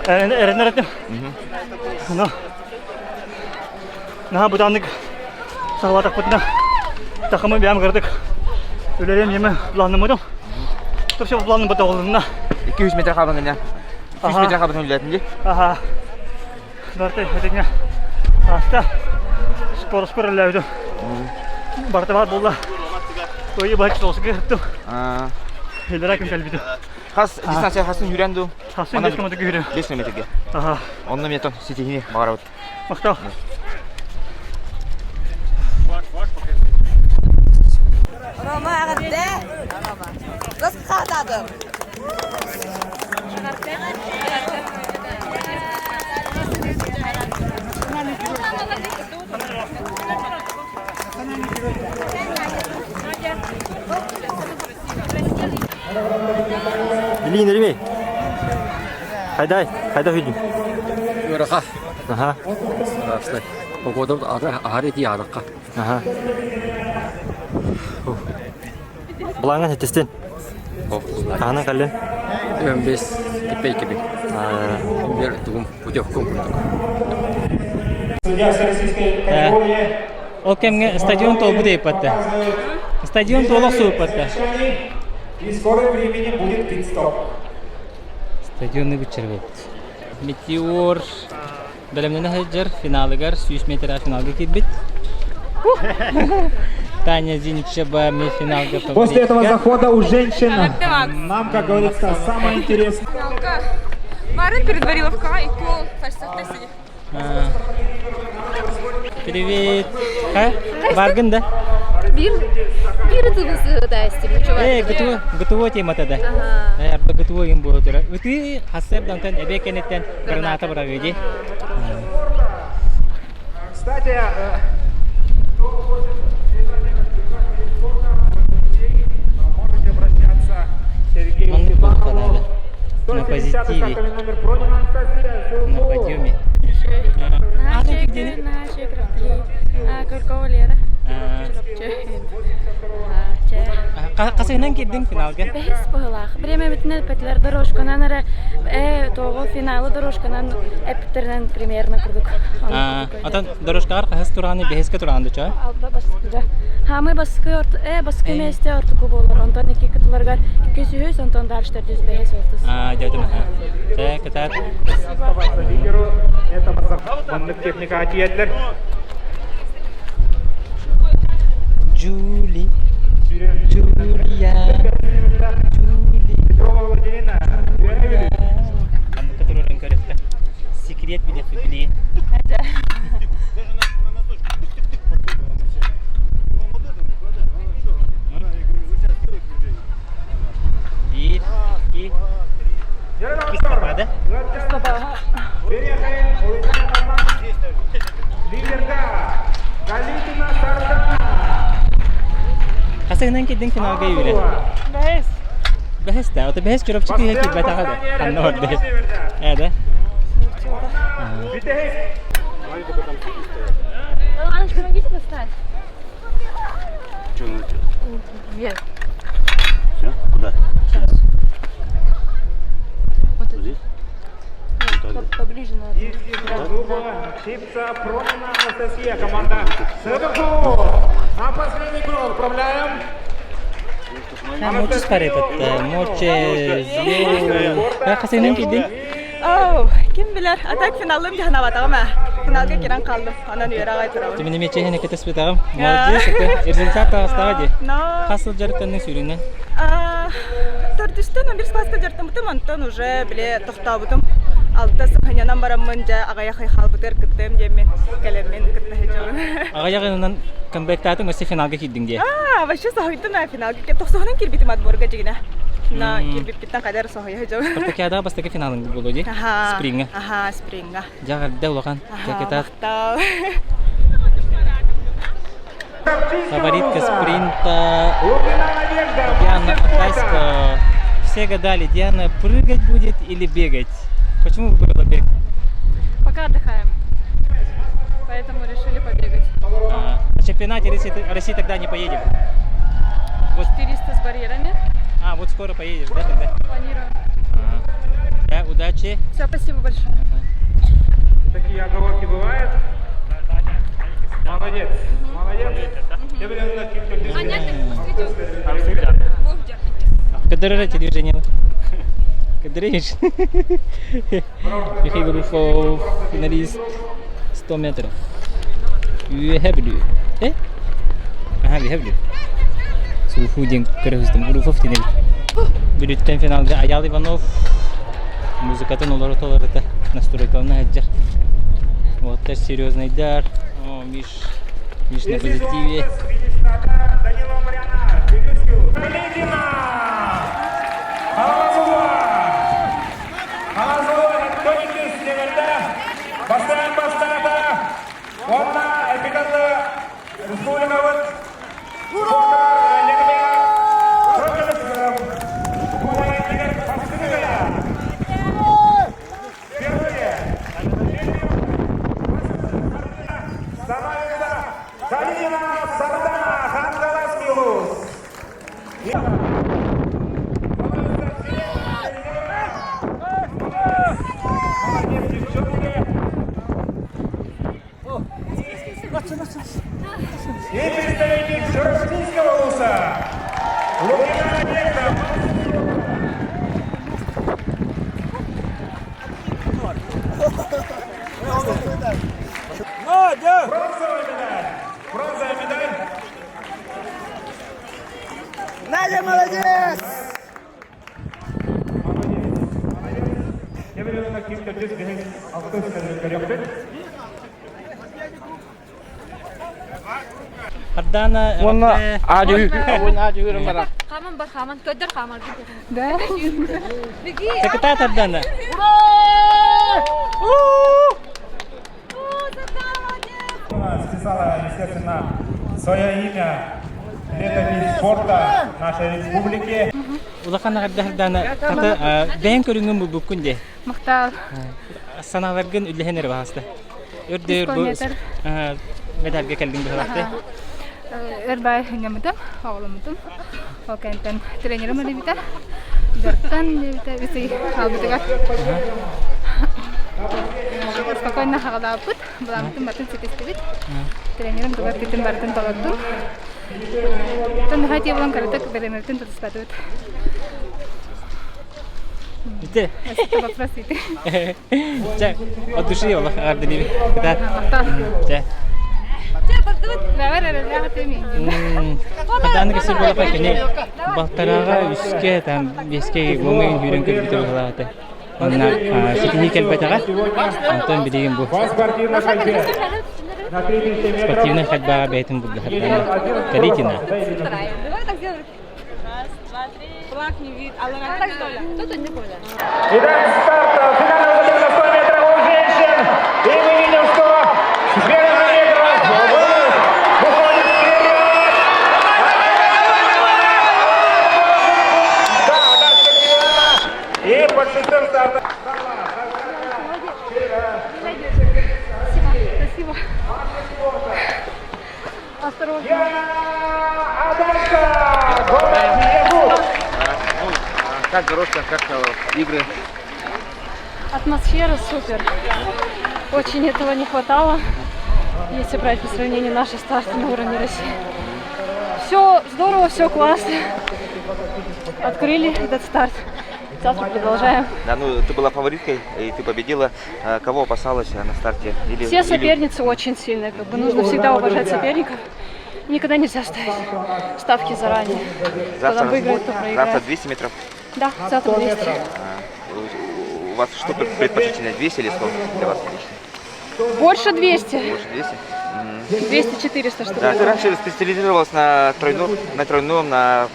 Эрэнэр Но наһаа бытааннык саҕалаатахпытына тахымы бэйэм кыратык үлэлиэм диэмэ планнаммытым. То все планым бата 200 метр хаалан гына. 200 метр хаалан үлэлэтин дии. Аха. Барта этиҥҥэ ааста. Скорость үлэлээбитим. Барта баар буолла. Ой, бач тоосуга ыттым. Илера күн кэлбитим. Хас дистанция хасын хүрэн дуу? Хасын 5 километрге хүрэн. 5 километрге. Аха. Онно метон ситиһини баҕарабыт. Махтал. Рома эҕэрдэ! Хаатаатым. Билигин эримей. Хайдай, хайда хүдүн? Ыараха. Аха. Аслай. Погода аһар ити аадакка. Аха. Былаҥҥа ситистин. Хаһанан кэллин? 15 копейки. Бер тугум путевкум курдук. Судья всероссийской категории. Ол кэмҥэ стадион туолбут ыйыппатта. Стадион туола охсубуппатта. И в скором времени будет пит-стоп. Стадионы бүтчэр Метеор бэлэмнэнэ сылдьар финалыгар 100 метр финалга киирбит. Таня Зинчева финалга После этого захода у женщин нам, как говорится, самое интересное. Марын передварила в К и пол. Привет. А? Бааргын да? Биир биир ытыбысы ытаастым. Э, ГТО, ГТО темата да. Э, арба ГТО им буола турар. Ытыы хассыардантан эбэ кэнниттэн граната быраҕыы дии. Кстати, Маннык буолуохха наада. На позитиве. На подъеме. Көлкова Лера. Хасыһынан киирдиҥ финалга? Бэһис быһылаах. Бириэмэбитинэн эппэтилэр дорожканан эрэ э тоҕо финалы дорожканан эппиттэринэн примерно курдук. Отон дорожкаҕар хаһыс турааны бэһискэ тураан дуча? Алба бастакыга. Хаамый баскы э баскы миэстэ ортоку буолар. Онтон икки кытыларыгар 203, онтон дальше 405 ортус. А, дьэ, Чэ, кытаат. Маннык техника тиийэллэр. Джули, Джулия, Джули. Анныкка турарын көрөттө. Секрет билет билии. Биир, икки, икки стопа, да? Хасыгынан кирдиҥ финалга үүрэн? Бэһис. Бэһис да, ото бэһис чурапчы киһи киирбэтэҕэ да. Ханна барда? Ээ да? Анечка, помогите достать. Вверх. Все? Куда? Сейчас. Вот здесь? Нет, поближе надо. Птица Пронина Анастасия, команда Сыдыку. На последний круг отправляем. Мочи парепетте, мочи, Хасыгынан кирдиҥ? Оу, ким билэр, а так финалым дьаһанабатаҕым ээ. Финалга кирэн хааллым, онон үөрэ аҕай турабын. Тимини мечехини кэтэспэтэҕим. Молодец, это результат таҕыстаҕа дии. Но Хас сыл дьарыктанныҥ сүүрүүнэн? Төрдүстэн 11 класска дьарыктаммытым, онтон уже били тохтообутум. Алта сыһынньанан бараммын, дьэ аҕыйах ый хаалбытыгар кыттыам диэммин, кэлэммин кытта сылдьабын. Аҕыйах ыйынан комбектаатыҥ өссө финалга киирдиҥ дии. Аа, вообще соһуйдум ээ финалга. Тохсуһунан киирбитим отборга дьигинэ. Но киирбиппиттэн хайда эрэ соһуйа сылдьабын. Спартакиадаҕа бастакы финалыҥ буолуо дии? Аха. Сприҥҥа. Аха, сприҥҥа. Дьэ, эҕэрдэ улахан. Аха, махтал. Фаворитка спринта Диана Атасько. Все гадали, Диана прыгать будет или бегать. Почему выбрала бег? Пока отдыхаем. Поэтому решили побегать. А, на чемпионате России, России тогда не поедем. Вот. 400 с барьерами. А, вот скоро поедешь, да, тогда? Планируем. А. Да, удачи. Все, спасибо большое. Ага. Такие оговорки бывают. Молодец, молодец. Кадырыр телевидение. Кадырыш. Михаил Руфов, финалист 100 метров. Үөһэ Бүлүү. Э? Аха, Үөһэ Бүлүү. Суфу диэн көрөһүстүм. Руфов диэн эбит. Бүлүүттэн финалга Аял Иванов музыкатын олорута-олорута настройкалана сылдьар. Уолаттар серьезныйдар. О, Миш, Миш на позитиве. Бастаан бастаата уонна эпиталы республикабыт Калинина Сардана Хангаласский улус. И представитель Чурашинского улуса Лукина Надежда. Бронзовая медаль. Бронзовая медаль. Надя, молодец! Ардана Уонна аадьы Хаман бар хаман, көдөр хаман. Да. Секретарь Ардана. Списала, естественно, свое имя летопись спорта нашей республики. Улахан эҕэрдэ Ардана, хата бэйэҥ көрүҥҥүн булбуккун дии. Махтал. Санааларгын үллэһэн эрэ баҕаста. Өрдөөр бу медальга кэллиҥ быһалаахты. Өр баай хынньаммытым, оҕоломмутум. Ол кэнтэн тренерим өлүбүтэ. Дьарыктан диэбитэ үс хаалбытыгар. Спокойно хаҕалаабыт, былааммытын батын ситистибит. Тренерим тугар бүтүн барытын толордум. Оттон наһаа тиэ булан кыратык бэлэммитин тутуспатыбыт. Ити. Вопрос ити. Чэ, от души олох эҕэрдэлиибин. Кытаат. Чэ. Хатааны кэсир буолаха кини балтарааҕа үскэ там биэскэ уоҥа үүрэн көрбүтэ быһалаата. Онна ситиһии кэлбэтэҕэ. Онтон билигин бу спортивнай ходьбаҕа бэйэтин булда Калитина. Раз, два, три. Флаг не вид. Итак, старт финального забега на 100 метров у женщин. И мы видим, что Вера Наметова выходит вперед. Да, дальше И под шестым стартом. Спасибо. Осторожно. Как дорожка, как игры? Атмосфера супер. Очень этого не хватало, если брать по сравнению наши старты на уровне России. Все здорово, все классно. Открыли этот старт. Завтра продолжаем. Да, ну ты была фавориткой, и ты победила. Кого опасалась на старте? Или, Все соперницы очень сильные. Как бы нужно всегда уважать соперников. Никогда нельзя ставить ставки заранее. Завтра, Кто выиграет, то проиграет. Завтра 200 метров? Да, завтра 200. А, у вас что предпочтительнее, 200 или 100 для вас лично? Больше 200. Больше 200? 200-400, что Да, ты раньше специализировалась на тройном, на тройном, на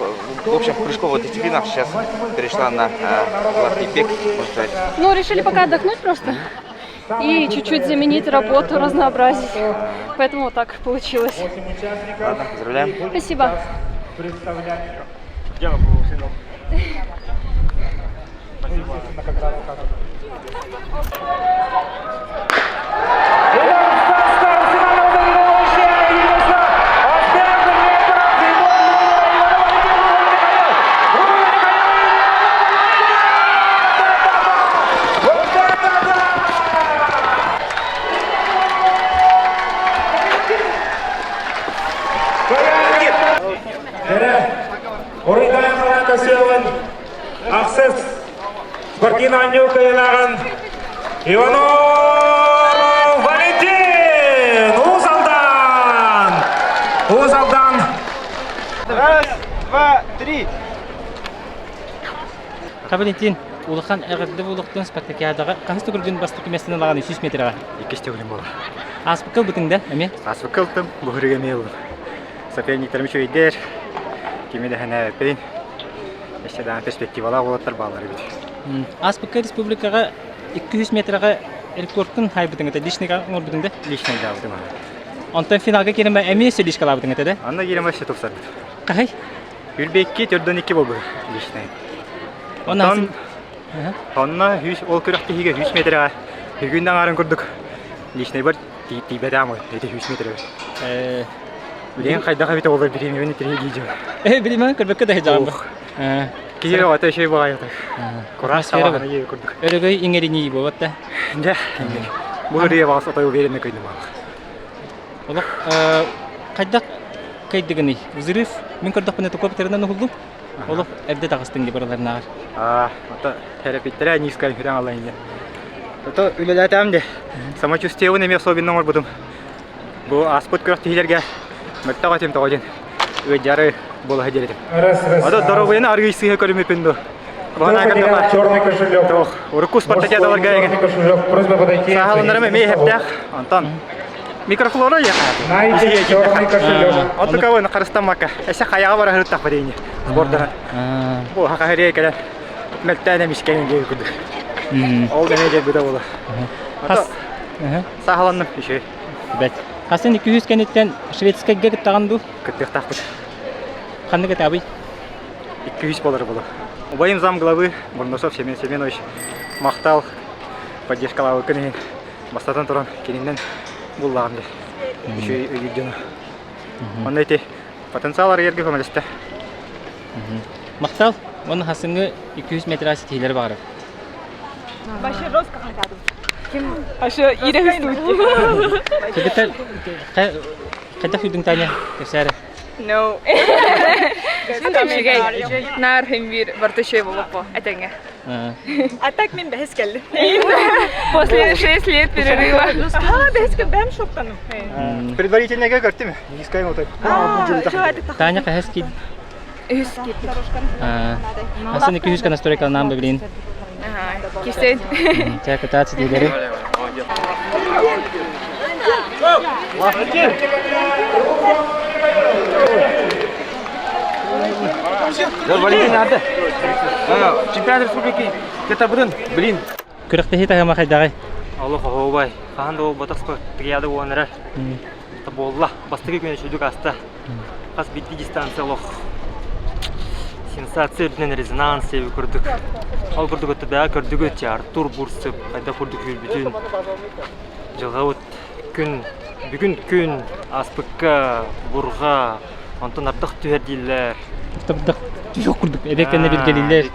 в общем, прыжковых дисциплинах, сейчас перешла на гладкий бег, можно сказать. Ну, решили пока отдохнуть просто и чуть-чуть заменить работу, разнообразить. Поэтому вот так получилось. Ладно, поздравляем. Спасибо. Уруйдаан Косевын ахсыс спортивный оонньуу кыайыылааҕын Иванов Валентин Уус Алдан! Уус Алдан! Раз, два, три! Валентин, улахан эҕэрдэ буолуохтун спартакиадаҕа хаһыс төгүлгүн бастакы миэстэни ылаҕын 300 метрэҕэ? Иккис төгүлүм буолар. Ааспыкка ылбытыҥ да эмиэ? Ааспыкка ылтым, бу үрүгэ эмиэ ыллым. Соперниктарым үчүгэйдэр, кими да хэнээппин, өссө даҕаны перспективалаах уолаттар бааллар эбит. Ааспыкка республикаҕа 200 метрэҕэ рекордкун хайбытыҥ этэ, личныйга оҥорбутуҥ да? Личныйдаабытым. Онтон финалга киирэн эмиэ өссө личкалаабытыҥ этэ да? Анна киирэн өссө тупсарбыт. Хаһый? Үрбекки төрдөн икки болбу личный. Онон Онно үс ол күрэхтэһиигэ 100 метрэҕэ бүгүн аҥаарын курдук личныйбар тиийбэтээм ой ити 100 метрэбэр. Билигин хайдах эбитэ буоллар бириэмэбин итирии дии Э билимэн көрбөккө да сылдьаҕын Киһи оҕото үчүгэй баҕайыта. Кураас Атмосфера курдук. Өрөгөй иҥэринии буолбат да. Дьэ, бу ырыа баҕас отой уверенно көйдүм Олох хайдах кыйдыгыный? Взрыв мин көрдөхпүнэ токоптерынан уһуллум. Олох эрдэ таҕыстыҥ дии барыларынааҕар. Аа, ото терапевтэрэ низкая хүрэн алла инде. Ото үлэлээтэм де. Самочувствиебын эмиэ особенно оҥорбутум. Бу ааспыт күрэхтэһиилэргэ мөлтөх этим тоҕо диэн ыадьары буола сылдьар этим. Ото доруобуйаны аргый сыыһа көрүмүппүн ду. Черный кошелек. Урукку спартакиадаларга Просьба подойти. Сааһыланарым эмиэ эһэптээх. Онтон. Микрофлора Найден черный кошелек. Онтука вон харыстаммакка. Эсэ хайаҕа бара сырыттахпыт ини. Сборданан. Бу хахария кэлэн мөлтөөн эмискэйин диэки курдук. Ол эмиэ дьайбыта буолар. Хас саахаланным үчүгэй. Бэт. Хасын 200 кэнниттэн шведскайга кыттаҕын дуу? Кыттыахтаахпыт. Ханнык этабый? 200 болар болар. Убайым зам главы Бурносов Семен Семенович махтал поддержкалаабыккын иһин бастатан туран кининэн буллаҕым дии. Үчүгэй өйдүүр дьону. Онно ити потенциал арыйарга көмөлөстө. Махтал. Уонна хасыҥҥы 200 метра ситиһиилэри баҕарар. Вообще жестко хотят. Вообще Ира Кыргыттар хайдах үйдүҥ Таня кэпсээрэ. No. Үчүгэй. Наар хим биир барыта үчүгэй буолуоппу этэҥҥэ. А так мен бэһис кэллим. После 6 лет перерыва. Ага, бэһис бэм шоктаным. Предварительныйга көрдүм. Низкая вот Таня хаһыс кид? Үһүс кид. Асын 200 настройка нам блин. Кисен. Ча кытаат ситиилери. Валентин Арда. Чемпионат республики Кетабырын, блин. Күрэхтэһии таһыма хайдаҕай? Олох оһуобай. Хаһан да буолбатах спартакиада буолан эрэр. Буолла. Бастакы күн үчүгдүк ааста. Хас биирдии дистанция олох сенсация үрдүнэн резонанс эби курдук. Ол курдук өттө бэҕэ көрдүгүт Артур Бурцев хайдах курдук сүүрбүтүн. Дьылҕабыт күн бүгүн күн ааспыкка бурҕа онтон ардах түһэр дииллэр. Ардах түһүөх курдук эбэ кэннэ билгэлииллэр.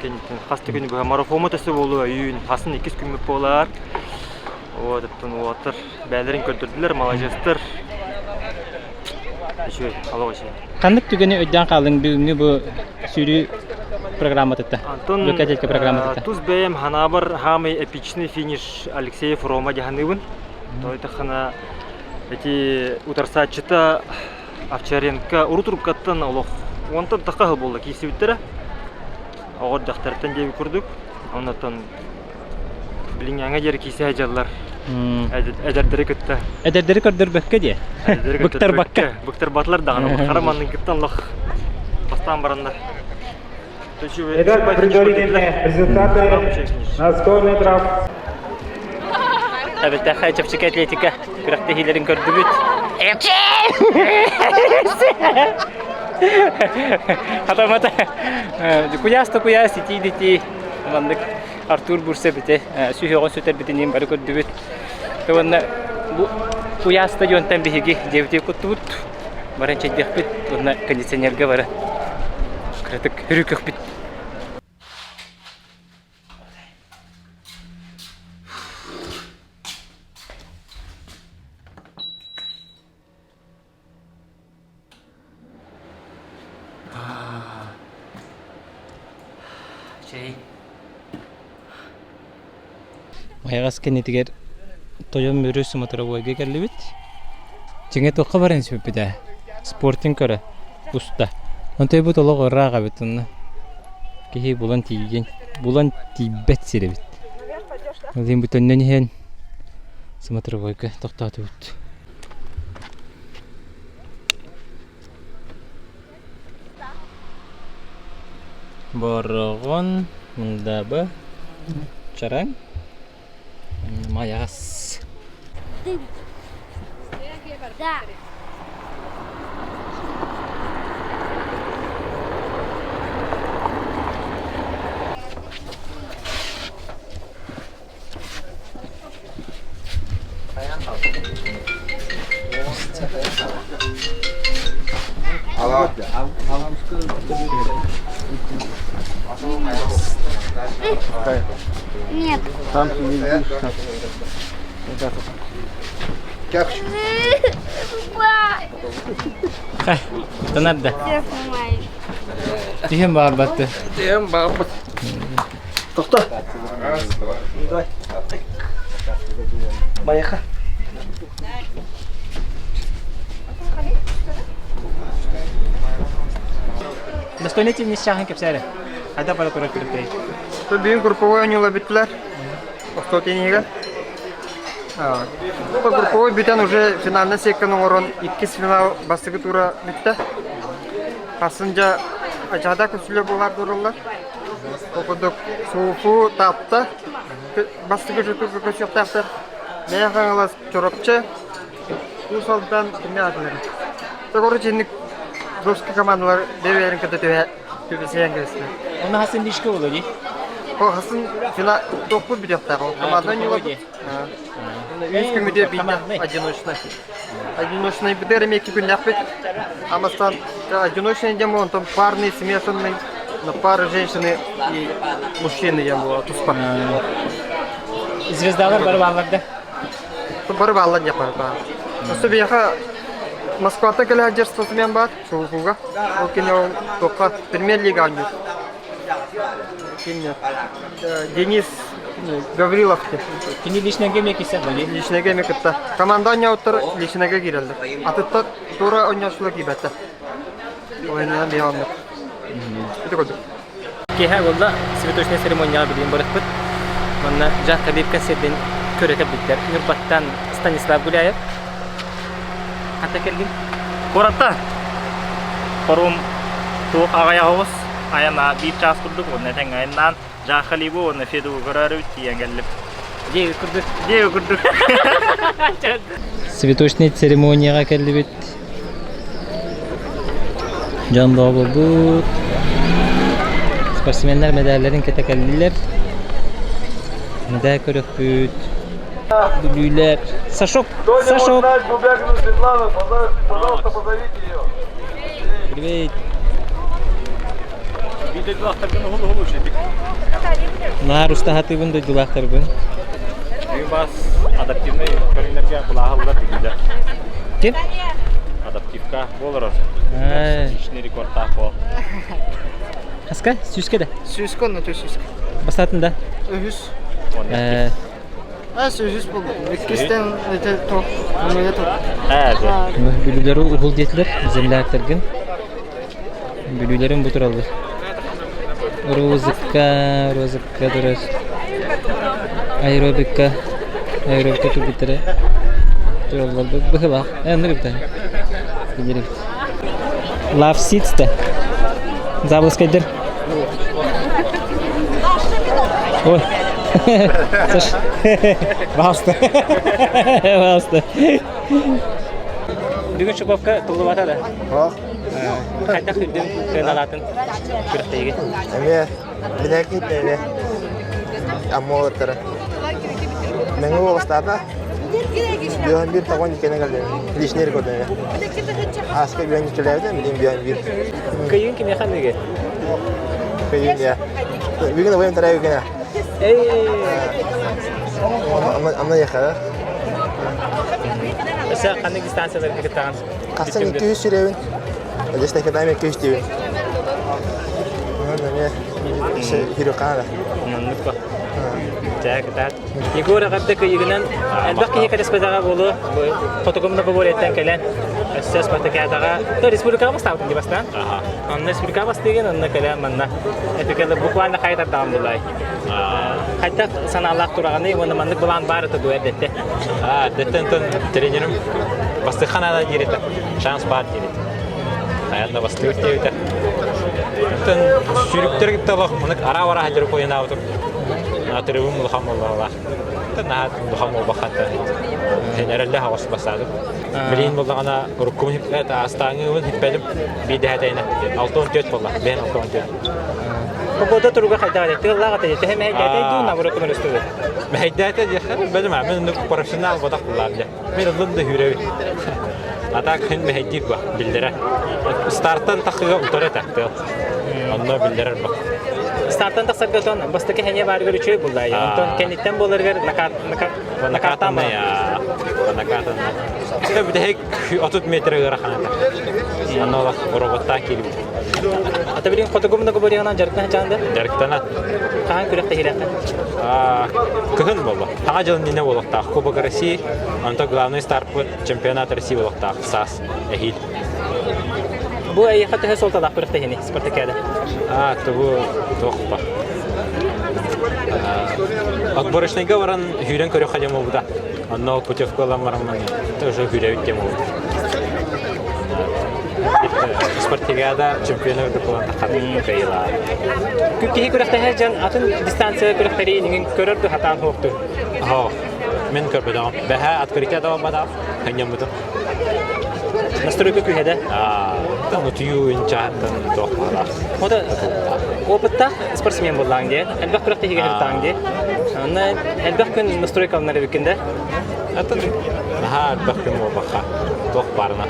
Хас да күнү быһа марафома төсө буолуо өйүүн хасын иккис күммүт буолар. Вот оттон уолаттар бээлэрин көрдөрдүлэр, маладьыастар. Үчүгэй, олох үчүгэй. Ханнык түгэни өйдөөн хааллыҥ бүгүҥҥү бу сүүрүү программатыттан? Антон Лөкөтелке программатыттан. тус бэйэм ханаабар хаамай эпичный финиш Алексеев Рома дьаһаныыбын. Тойтахана эти утарсааччыта Овчаренко урут уруккаттан олох онтон тахха сыл буолла киирсибиттэрэ. Оҕо дьахтартан диэби курдук. Оннотон билиҥҥээҥҥэ диэри киирсэ сылдьаллар. Эдэрдэри кытта. Эдэрдэри көрдөрбөккө диэ. Быктарбакка. Быктарбатылар даҕаны. Хара манныгыттан олох бастаан бараннар. Итак, предварительные результаты на 100 метров. Эбэтэхэ чэпчэки атлетика күрэхтэһиилэрин көрдүбүт. Хатамата куйаас да куйаас итии маннык Артур Бурса бите сүһүөҕүн сүтэрбитинин бары көрдүбүт. Уонна бу куйаас стадионтан биһиги дьиэбитигэр куттубут. Баран чэйдиэхпит уонна кондиционерга бары кыратык өрүкүөхпүт. Чэй. Майаҕас кэннитигэр Тойон Мүрү смотровойга кэллибит. Дьиҥэ туохха баран испиппит ээ? Спортинг көрө уста. Онтон бу олох ыраах эбит онно. Киһи булан тиийэн, булан тиийбэт сир эбит. Ол иһин бу төннөн иһэн смотровойга тохтоотубут. Бороҕон, Мындаба, Чараҥ, Майаҕас. Нет. Там ты не видишь. Тонарда. Тиһэн баарбатты. Тиһэн баарбат. Тохто. Давай. Поехали. Достойный несчахан кэпсээре. Хайда бара турар күрүктэй. Бүгүн групповой оонньуулар бүттүлэр. Остуол тенниһигэр. Бу групповой бүтэн уже финальный секканы оҥорон иккис финал бастакы тура бүттэ. Хасын дьэ ажада көсүлэ буолар тураллар. Ол курдук Сууфу Таатта бастакы турга көсүөхтээхтэр. Мэйэ Хаҥалас Чурапчы Уус Алдан кимнээх этилэр? Короче, инник русский командалар бэйэлэрин кытта түһэ түбэсэйэн кэбистилэр. Оны хасын лишка боло ди? О, хасын финал тохпут бүтүөхтээх. Ол команда ньула. Үс күмүтэ биирдэ одиночный. Одиночный битэр эмиэ икки күннээхпит. Амастан одиночный диэн буолан, онтон парный, смешанный, но пары женщины и мужчины диэн буола туспа. Звездалар бары бааллар да? Бары бааллар диэххэ баар. Өссө биһиэхэ Москваттан кэлэ сылдьар спортсмен баар, Сулукуга. Ол кини ол туохха премьер-лига оонньуур. Кимне? Денис Гаврилов диэн. Кини личнайга эмиэ киирсэр бали. Личнайга эмиэ кытта. Команда оонньообуттар личнайга киирэллэр. Атыттар туора оонньооччулар киирбэттэр. Ойнуйан биһи оннук. Ити курдук. Киэһэ буолла, цветочнай церемонияҕа билигин барыппыт. Манна Жак Хабиб концердин көрө кэлбиттэр. Ньурбаттан Станислав Гуляев. Ханта кэллиҥ? Куораттан. Хорум туох аҕай оҕус айана биир чаас курдук уонна тэҥ айаннаан Жак Халибу уонна Федугу көрөөрүбүт тиийэн кэллим. Дьиэ курдук. Дьиэ курдук. Цветочнай церемонияҕа кэллибит. Дьон буолбут. Спортсменнар мэдээллэрин кэтэ кэллилэр. Мэдээ көрөхпүт. Бүлүүлэр. Сашок! Сашок! Привет! Наар устаһатыыбын дойдулаахтарбын. Бас адаптивный көрүҥнэргэ былааһыллар бүлүүлэр. Ким? Адаптивка буолар. Личный рекордтаах буол. Хаска? Сүүскэ да? Сүүскэ онно сүүскэ. Бастаатын да? Үһүс. Ас үһүс буолбут. Иккистэн это топ, муя топ. Бүлүүлэри уһул диэтилэр, земляктаргын. Бүлүүлэрин бу тураллар. Розыкка, розыкка турар. Аэробикка, аэробикка турбуттара тураллар быһылаах. Э, оннук эбит. Билэр эбит. Love Seats да. Забылскайдар. Ой. Саш. Пожалуйста. Пожалуйста. Бүгүн Шуповка туллубата да. Хайдах үрдүн сыаналаатын күрэхтэһиигэ? Эмиэ билээки эмиэ аммуолаттара. Мэҥэ уоластаата. Бион бир тоҕон иккене кэллим. Личный рекорд эмиэ. Ааска бион иккилээбитим, билим бион бир. Кыйын кимиэхэ аныгы? Кыйын я. Бүгүн абайым тарай бүгүн. Анна яхара. Өссө ханнык дистанцияларга кыттаҕын? Хасан 200 сүрэбин. Дьэстэкэтаами 200 диибин. Онон эмиэ хирокана. Оннук ба. Чээ кытаат. Егор эҕэрдэ кыйыгынан элбэх киһи кэтэспэтэҕэ буолуо. Хотугу многоборьеттан кэлэн өссө спартакиадаҕа то республикаҕа бастаабытын дии бастаан. Онно республикаҕа бастыыгын, онно кэлэн манна эпикэлэр буквально хайытардаҕын булай. Хайдах санаалаах тураҕыный уонна маннык былаан баар этэ дуо эрдэттэн? Аа, эрдэттэн тренерим бастыхан ана диир этэ. Шанс баар диир этэ. Хайан да бастыыр диэбитэ. Оттон сүүрүктэр кытта олох мынык араа-араа сылдьар куйанаабытым. Атырыбым улахан буоллаҕа. Наһаа улахан буолбаххата. Эрэллээх оҕус бастаатым. Билигин буоллаҕына уруккум астааҥҥыбын хиппэтим. Биирдэһэтэйинэ 64 буолла. Бэйэн 64. Погода туруга хайдах этэй? Тыаллаах этэй? Төһө мэһэйдээтэ дуу, наоборот көмөлөстүбүт? Мэһэйдээтэ диэххэ, бэлэм мин оннук профессионал ботах буллаам дьэ. Мин ыллым да үүрэбин. А так күн мэһэйдиир ба, биллэрэ. Стартан тахыга утары этэ тыал. Онно биллэрэр ба. Стартан тахсарга отон бастакы хэньэ баарыгар үчүгэй булла. Онтон кэнниттэн буоларыгар накатанный накатанный. Бүтэһик 30 метр ыарахан этэ. Онно олох роботтаах киирбит. Ата билин хотугу многоборьеҕынан дьарыктана чаанда? Дьарыктана. Хаһан күрэхтэһиилээххин? Кыһын буолла. Саҥа дьыл иннинэ буолуохтаах. Кубок России, онто главный старпыт чемпионат России буолуохтаах саас эһиил. Бу эйиэхэ төһө суолталаах күрэхтэһиини спартакиада? А, тобу туох ба. Отборочнайга баран сүүрэн көрүөххэ диэн буолбута. Онно ол путевка ылан бараммын уже күрэбит диэн буолбут. Спартакиада чемпиона үрдүк буолан таххатын кыайыылаах. Киһи күрэхтэһэр дьон атын дистанция күрэхтэри көрөр ду хатаан хуохтур. Оо, мин көрбөтөҕүм. Бэһэ открытие да барбатах, ханньаммытым. Настройка күүһэдэ. Там утуйуу инчааттан туох баалаах. Ота опыттаах спортсмен буоллаң дии. Элбэх күрэхтэһиигэ сыртаң дии. Онно элбэх күн настройка алынар эбиккин да. Атын наһаа элбэх күн буолбакка туох баарына.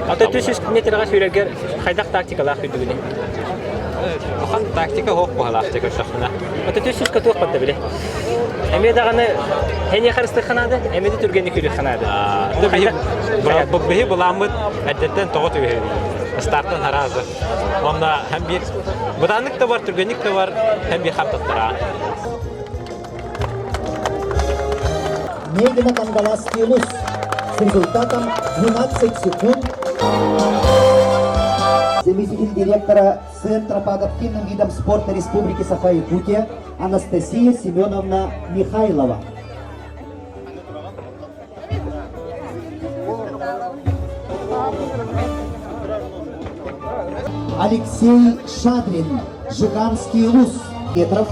Ата 300 метрға сүүрэргэр хайдах тактикалаах үрдүгүнүй? Улахан тактика суох быһалаах дьэ көрдөхпүнэ. Ата 300 туох барда биле. Эмиэ даҕаны эниэ харыстыахха наада, эмиэ да түргэнник күрүөххэ наада. Биһи былааммыт эрдэттэн тоҕо түһү стартан араазы. Онно һәм биир бытааннык да бар, түргэнник да бар, һәм биир хамтаттара. Мегина Кангаласский Улус с результатом 12 секунд. Заместитель директора Центра по адаптивным видам спорта Республики Саха-Якутия Анастасия Семеновна Михайлова. Алексей Шадрин, Жиганский Луз, метров,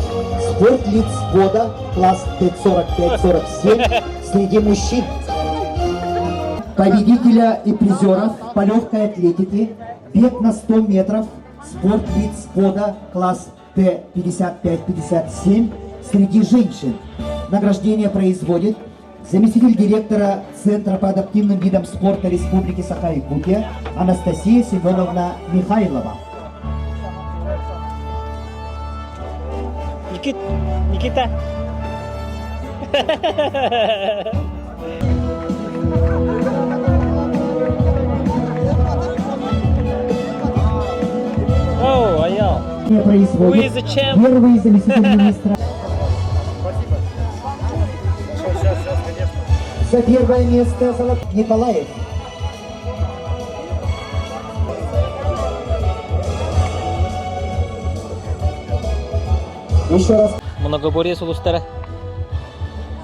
спорт лиц года, класс Т45-47, среди мужчин. Победителя и призеров по легкой атлетике, бег на 100 метров, спорт лиц года, класс Т-55-57 среди женщин. Награждение производит заместитель директора Центра по адаптивным видам спорта Республики Саха-Якутия Анастасия Семеновна Михайлова. Никит, Никита. О, аял. Производит первый заместитель министра. За первое место Николаев. Еще раз. Многоборье сулустара.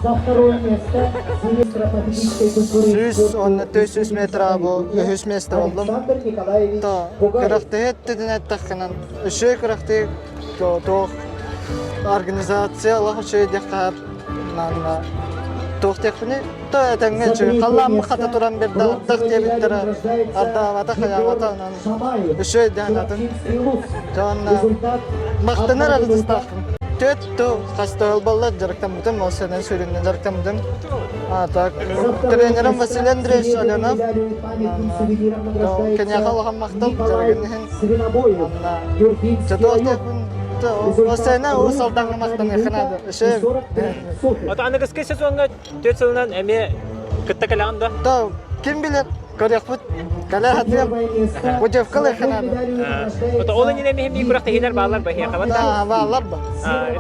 За второе место министра по физической культуре Сүүс уонна 400 метра бу үһүс миэстэ буоллум. То күрэхтэһи өттүтүн эттэххинэн үчүгэй күрэхтэһи туох организация олох үчүгэй диэххэ манна туох диэхпиний то этэҥҥэ үчүгэй халлааммыт хата туран биэрдэ ардах диэбиттэрэ ардаабата хайаабата онон үчүгэй диэн атын дьонно махтанар артыстаахпын Түөрт тыл хас тыл буолла дьарыктаммытым, ол сэнэн сүүрүннэн дьарыктаммытым. А так тренерим Василий Андреевич Оленов. Киниэхэ улахан махтал дьарыгын иһин. Осена уус алдаҥҥа махтаныахха наада. Ото аныгыскы сезоҥҥа түөрт сылынан эмиэ кытта кэлэҕин да? Да, ким билэр, көрүөхпүт. Кэлэ сатыам. Путевкалыахха наада. Ото ол иннинэ эмиэ биир күрэхтэһиилэр бааллар ба эһиэхэ Да, бааллар ба.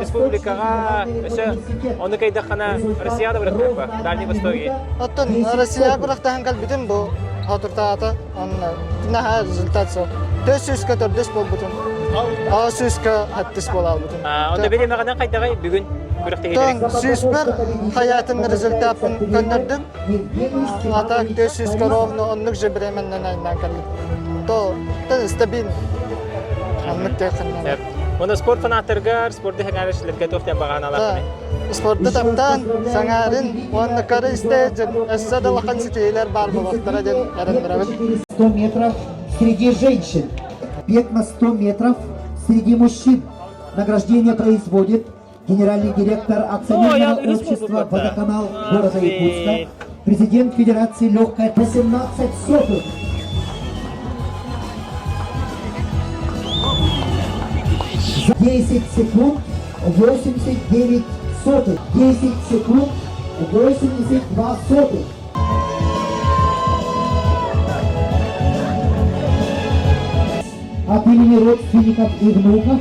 Республикаҕа өссө ону кыйдаххына Россияда күрэхтэһэр ба? Дальний Востоке. Оттон Россия күрэхтэһэн кэлбитим бу хотуртаата. Онно наһаа результат суох. Төс сүүскэ төрдүс буолбутум. Аҕыс сүүскэ сэттис буолаабытым. Онто бириэмэҕинэн хайдаҕай бүгүн күрэхтэһиилэриҥ? Сүүспэр хайаатын результаппын көннөрдүм. А так 400 ровно оннук же временнен айнаан кэллим. То стабильно. Оннук диэххиннэн. Уонна спорт фанаттарыгар, спорду сэҥээрээччилэргэ туох диэн баҕа санаалааххыный? Спорду таптаан, сэҥээрин уонна көрө истэ өссө да улахан ситиһиилэр баар буолуохтара диэн эрэннэрэбин. 100 метров среди женщин. Бег на 100 метров среди мужчин. Награждение производит генеральный директор акционерного общества «Водоканал» города Якутска, президент Федерации легкой 18 сотых. 10 секунд 89 сотых. 10 секунд 82 сотых. От имени родственников и внуков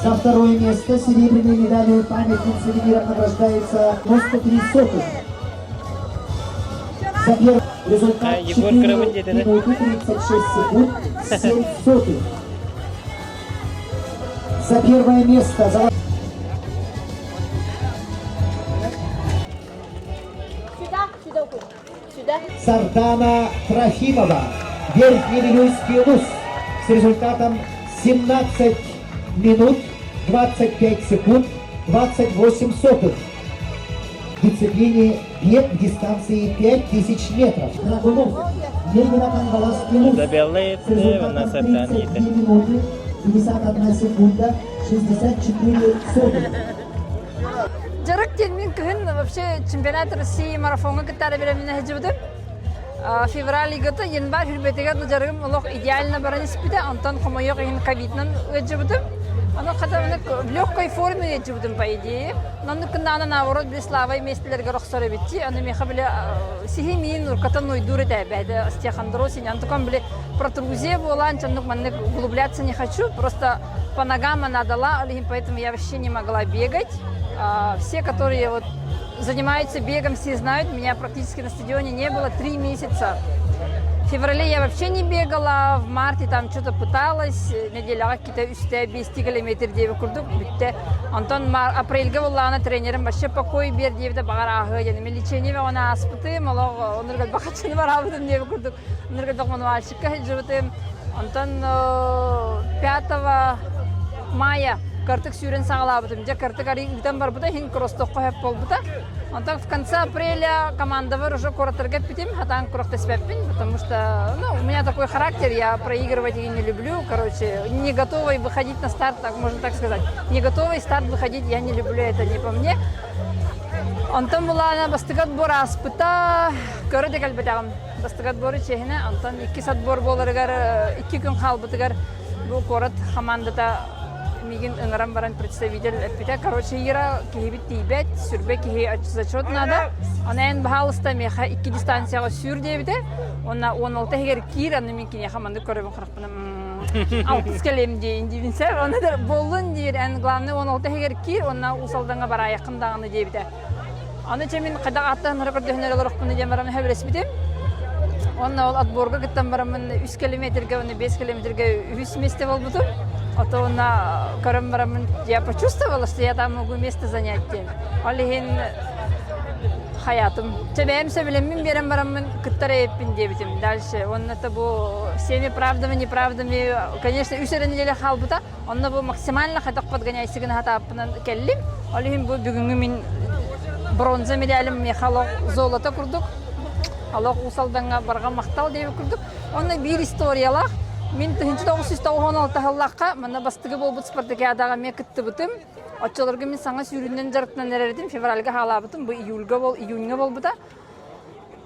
За второе место серебряной медалью памятник сувениров награждается 93 сотых. За первое... Результат Егор 4 кырабын диэтэ да. минуты 36 секунд 7 сотых. За первое место за Сюда, сюда уходи. Сюда. Сардана Трофимова, Верхневилюйский Улус с результатом 17 минут 25 секунд 28 сотых. В дисциплине бег дистанции 5000 метров. Драгунов, Ленина-Кангаласский Улус Изабелла с етте, результатом онна Сардана 32 етте. минуты 51 секунда 64 сотых. Дьарык диэн мин кыһын вообще чемпионат России марафоҥҥа кыттаары бэлэмнэнэ сылдьыбытым. Февраль ыйгата январь хүрбэтигэр дьарыгым олох идеально баран испитэ, онтон хомойуох иһин ковидынан ыалдьыбытым. Ону хата в легкой форме ыалдьыбытым по идее. Оннук гыннаҕына наоборот били славай миэстэлэригэр охсор эбит Аны миэхэ били сиһи миин уркатан уйдуур этэ бэйэтэ остеохондроз антукан били протрузия буолаан чоннук маннык углубляться не хочу, просто по ногам она дала, поэтому я вообще не могла бегать. Все, которые вот занимаются бегом, все знают, меня практически на стадионе не было 3 месяца. В феврале я вообще не бегала, в марте там что-то пыталась, неделяҕа какие-то үстэ 5 километр диэби курдук бүттэ. Онтон апрельга буоллаҕына тренерим вообще покой биэр диэбитэ баҕар ааһыа диэн. Мен лечение бөҕөнү ааспытым, олох оннук бахаччыны бараабытым диэби курдук. Оннук мануальщикка сылдьыбытым. Онтон 5 мая картык сүүрэн саҕалаабытым. Дьэ картык арый ыытан барбыта, иһин кросстоххо сөп буолбута. Онтон в конце апреля командабар уже куораттарга эппитим, хатаан күрэхтэспэппин, потому что ну, у меня такой характер, я проигрывать и не люблю, короче, не готовый выходить на старт, так можно так сказать. Не готовый старт выходить я не люблю, это не по мне. Онтон булаана бастакы отбор ааспыта, көрө да кэлбэтэҕим. Бастакы отбору чиэһинэ, онтон иккис отбор буоларыгар 2 күн хаалбытыгар бу куорат хамаандата миигин ыҥыран баран представитель эппитэ. Короче, Ира киһибит тиийбэт, сүрбэ киһи зачет надо. Аны эн баһаалыста миэхэ икки дистанцияҕа сүүр диэбитэ. Уонна 16 иһигэр киир, аны мин киниэхэ маннык көрөбүн харахпына алтыс кэлиэм диэйин диибин сэр. Оны да буоллун диир, эн главное 16 иһигэр киир, уонна Уус Алдаҥҥа бараайаххын даҕаны диэбитэ. Аны чэ мин хайдах ааттаан көрдөһүнэр олорохпуну диэн баран сөбүлэспитим. Уонна ол отборга кыттан бараммын 3 километрга уонна 5 километрга үһүс месте буолбутум. Ото уонна көрөн бараммын я почувствовала, что я там могу место занять диэн. Ол иһин хаятым. Чэ бэйэм сөбүлэммин биэрэн бараммын кыттар эбиппин диэбитим. Дальше уонна это бу всеми правдами, неправдами, конечно, үс эрэ неделя хаалбыта. Онно бу максимально хайдах подгоняйсыгын хатааппынан кэллим. Ол иһин бу бүгүҥҥү мин бронза медалым миэхэ олох золото курдук. Олох Уус Алдаҥҥа барҕа махтал диэбит курдук. Онно биир историялаах. Мин 1996 сыллаахха манна бастакы буолбут спартакиадаҕа эмиэ кыттыбытым. Оччолорго мин саҥа сүүрүүнэн дьарыктанан эрэритим. Февральга хаалаабытым. Бу июльга бол, июньҥа буолбута.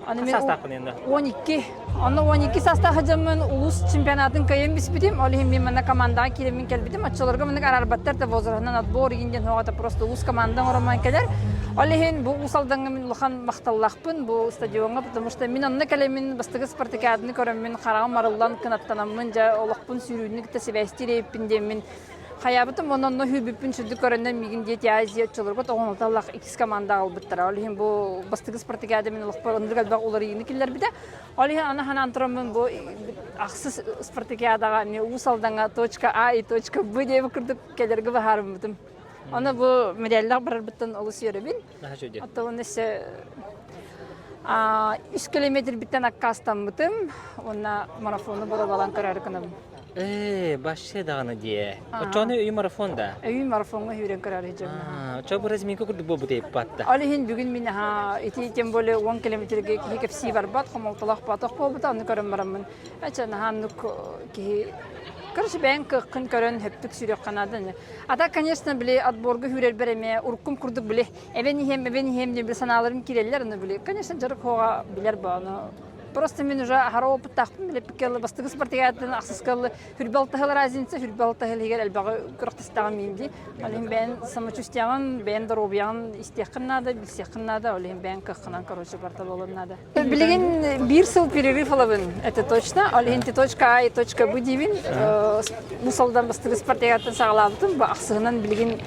Аны мен Саастаахпын енді. 12. Онно 12 саастаах дьоммун улуус чемпионатын кыайан биспитим. Ол иһин мин манна командаҕа киирэммин кэлбитим. Оччолорго маннык араарбаттар да возраһынан отбор игин диэн хоҕото просто улуус команда оҥороммон кэлэр. Ол иһин бу Уус Алдаҥҥа мин улахан махталлаахпын бу стадиоҥҥа, потому что мин онно кэлэммин бастакы спартакиаданы көрөммүн хараҕым арыллан кынаттанаммын дьэ олохпун сүүрүүнү кытта сибээстиир эбиппин диэммин хайаабытым онон онно сүүрбүппүн сүрдүк көрөннөн миигин Дети Азии оччолорго тоҕоноталлах иккис команда аҕалбыттара. Ол иһин бу бастакы спартакиада мин олохпор оннук элбэх уларыйыыны киллэрбитэ. Ол иһин аны ханаан тураммын бу ахсыс спартакиадаҕа эмиэ Уус Алдаҥҥа точка А и точка Б диэбит курдук кэлэргэ быһаарыммытым. Аны бу медаллаах барарбыттан олус үөрэбин. Оттон өссө үс километрбиттэн аккаастаммытым уонна марафону боруобалаан көрөөрү гынабын. Ээ, башше даҕаны диэ. Оччону өйү марафон да? Өйү марафоҥҥа сүүрэн көрөөрү сылдьабын. Оччо бу разминка курдук буолбут эппатта. Ол иһин бүгүн мин ити тем более 10 километрге киһи кэпсии барбат, хомолтолоох батох буолбута, ону көрөн бараммын. Ача наһааннык киһи Короче, бэйэҥ кыаххын көрөн хөптүк сүүрүөххэ наада. А так, конечно, били отборга сүүрэрбэр эмиэ уруккум курдук били эбэн иһиэм, эбэн иһиэм диэн били санааларым киирэллэр, ону били, конечно, дьарык хоҕа билэр бо, ону Просто мин уже аһара опыттаахпын билэппиккэ бастакы спартакиадаттан ахсыска хүрбэ алтыһыл разница, хүрбэ алтыһыл иһигэр элбэҕи күрэхтэстэҕим мин дии. Ол иһин бэйэн самочувствияҕын, бэйэн доруобуйаҕын истиэххин наада, билсиэххин наада, ол иһин бэйэн кыаххынан, короче, барыта буолуон наада. Билигин биир сыл перерыв ылабын, это точно. Ол иһин точка А и точка Б диибин. Мусалдан бастакы спартакиадаттан саҕалаабытым, бу ахсыһынан билигин.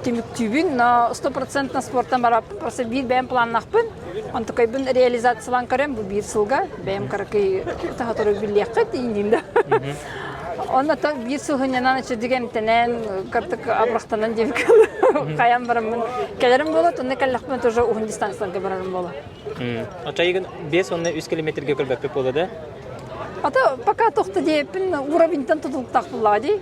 түмүктүүбүн, но стопроцентно спорттан бараппын, просто биир бэйэм планнахпын, онтукайбын реализациялаан көрөн бу биир сылга бэйэм кыракый таһатору биллиэххит иинниим да. Онно биир сыл хынньанан ичирдик эмтэнэн, кыртык абырахтанан диэбик хайан бараммын кэлэрим буола, тонна кэллэхпин тоже уһун дистанцияларга барарым буола. Оччоҕо 5 13 километрга көрбөппүт буолла да? Ата пока тохто диэппин уровеньтан тутулуктаах буллаҕа дии.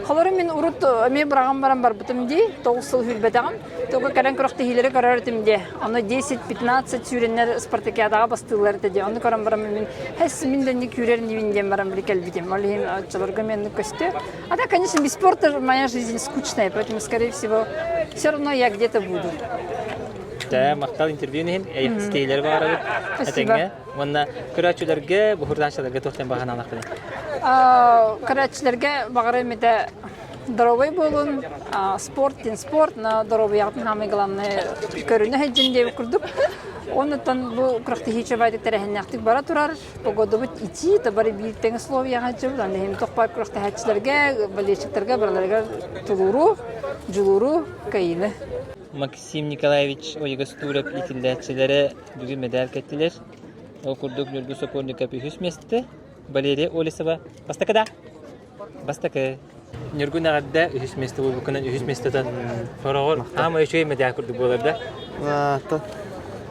Холору мин урут эмиэ быраҕан баран барбытым дии, 9 сыл сүүрбэтэҕим. Только кэлэн күрэхтэһиилэри көрөр этим дии. Аны 10-15 сүүрэннэр спартакиадаҕа бастыыллар этэ дии. Ону көрөн баран мин хэс мин да күүрэр инибин диэн баран били кэлбитим. Ол иһин оччолорго мен көстө. А так, конечно, без спорта моя жизнь скучная, поэтому, скорее всего, все равно я где-то буду. Дьэ, махтал интервью иһин эйэхтиилэри баҕарабыт. Спасибо. Этэҥҥэ. Уонна көрөөччүлэргэ, буһурдааччыларга туохтан баҕанаалахпыный? Көрөөччүлэргэ баҕарыам этэ здоровый буолун, спорт диэн спорт, но доруобуйаҕытын самое главное көрүнэ сылдьын диэбит курдук. Оннуттан бу күрэхтэһии баайдык тэрээһиннээхтик бара турар. Погодабыт итии, то бары биир тэҥ условияҕа сылдьабыт. Аны иһин туох баар күрэхтэһээччилэргэ, болельщиктарга барыларыгар тулууру, дьулууру, кыайыыны. Максим Николаевич Ойугастуров иитиллээччилэрэ бүгүн мэдээл кэттилэр. Ол курдук Ньургу Сокольников үһүс миэстэ, Валерия Олесова бастакы да? Бастакы. Ньургун эҕэрдэ үһүс миэстэ буолбуккунан үһүс миэстэтэн хороҕор хаама үчүгэй мэдээл курдук буолар да? Та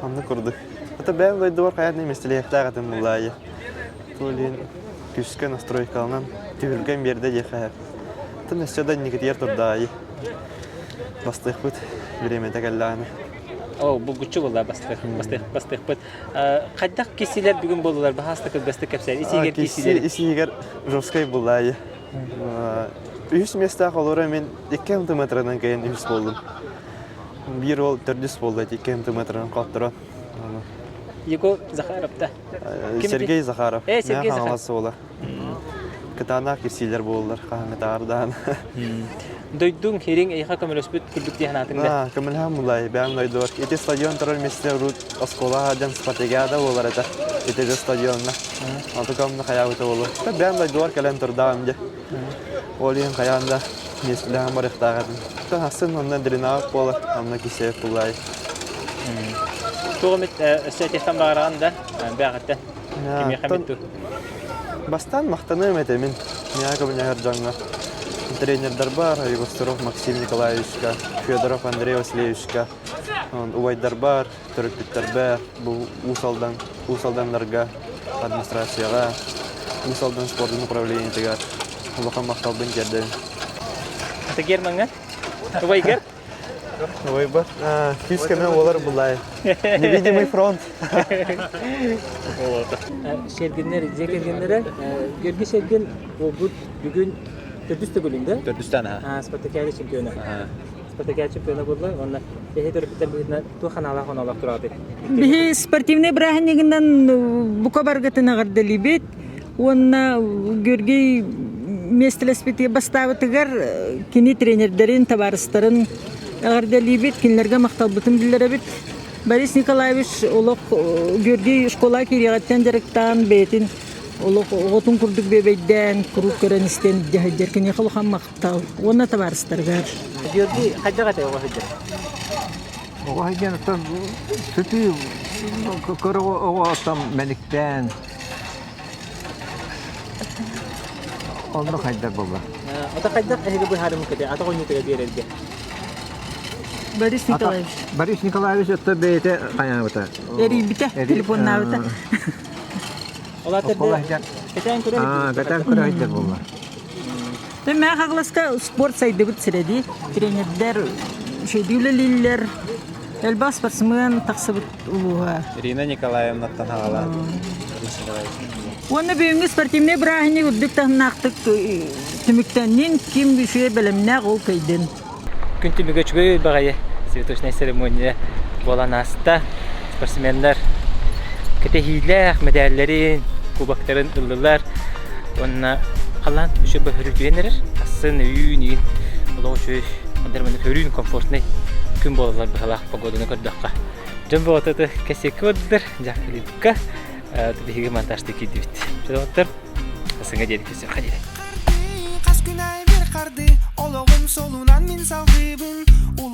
оннук курдук. Это бэйэм дойдубар хайаан да миэстэлиэхтээх этим буллаайы. Тулин күүскэ настройкаланан түһүлгэм биэрдэ диэхэ. Тын өссө да инникитигэр турдаайы. Бастыахпыт бириэмэтэ кэллэҕинэ. Оо, булгуччу буолла бастыахпыт. Хайдах киссилэр бүгүн буоллулар? Баһааста кылгастык кэпсээн. Ис иһигэр киссилэр. Ис иһигэр жесткай буллаайы. Үһүс миэстээх олоро мин 2 сантиметрынан кэйэн үһүс буоллум. Биир уол төрдүс буолла 2 сантиметрынан хотторон. Егор Захаров да? Сергей Захаров. Э, Сергей Захаров. суола. Кытаанах кирсиилэр буоллар хаһаҥҥытааҕар Дойдуҥ, ириҥ эйиэхэ көмөлөспүт курдук дии санаатыҥ да? Көмөлөһөн булай, бэйэм дойдубар. Ити стадион турар миэстэ урут оскуола дьон спартакиада буолар этэ. Ити же стадионна. Алтыкамна хайаабыта буолуо. Бэйэм дойдубар кэлэн турдаҕым дьэ. Ол иһин хайаан да миэстэлэһэн барыахтаах этим. Хасын онно дренаж буолар, онно кисиэп булай. Туох эмит өссө этиэххин баҕараҕын да бэҕэттэн Кимиэхэ эмит дуу? Бастаан махтаныам этэ мин миэхэ көмөлөһөр дьоҥҥо. Тренердарбар Егоров Максим Николаевичка, Федоров Андрей Васильевичка, убайдарбар, төрөппүттэрбэр, бу Уус Алдан, Уус Алданнарга, администрацияҕа, Уус Алдан спордун управлениетыгар улахан махталбын тиэрдэбин. Это Гермаҥҥа? Убайгар? Убайбар күүс-көмө буолар буллай. Невидимый фронт. Сергиннер, дьиэ кэргэннэрэ Георгий Сергин буолбут бүгүн төрдүс төгүлүн да? Төрдүстэн аха. Спартакиада чемпиона. Спартакиада чемпиона буолла. Уонна эһи төрөппүттэр быһыытынан туох ханаалаах оноолоох тураҕытый? Биһи спортивный бырааһынньыгынан бука баргытын эҕэрдэлиибит. Уонна Георгий миэстэлэспитигэр бастаабытыгар кини тренердэрин, табаарыстарын эҕэрдэлиибит, кинилэргэ махталбытын биллэрэбит. Борис Николаевич олох Георгий школа киириэҕиттэн дьарыктаан бэйэтин олох оҕотун курдук бүөбэйдээн, куруук көрөн истэн илдьэ сылдьар. Киниэхэ улахан махтал уонна табаарыстарыгар. Георгий хайдах этэй оҕо сылдьар? Оҕо сылдьан оттон сытыы көр оҕо оттон мэниктээн Онно хайдар буолла. Ата хайдах эһиги быһаарыммыккытый ата оонньуутугар биэрэргэ? Борис Николаевич. Борис Николаевич өттө бэйэтэ хайаабыта. Эрийбитэ, телефоннаабыта. Ол ата кэтээн көрө кэтээн көрө сылдьар буолла. Мэ Хагласка спорт сайдыбыт сирэди. Тренердер шөйдүү үлэлииллэр. Элбэх спортсмен тахсыбыт улууһа. Ирина Николаевнаттан хаҕалаан. Уонна бүгүҥҥү спортивнай бырааһынньык үрдүк таһымнаахтык түмүктэннин, ким үчүгэй бэлэмнээх ол кыайдын. Күн түмүгэ үчүгэй баҕайы цветочная церемония буолан ааста. Спортсменнар кэтэһиилээх мэдээллэрин, кубоктарын ыллылар. Уонна халаан үчүгэй бөһөрүтүйэн эрэр. Асын өйүүн иин олох үчүгэй мандар көрүүн комфортный күн буолалар быһалаах погоданы көрдөххө. Дьон бөҕөтө кэсиэккэ бардар, Жакалипка биһиги монтажты киирдибит. Чудоттар, сыҥа диэри көрсүөххэ диэри. Хас күн ай бир харды, олоҕум солунан мин салгыыбын.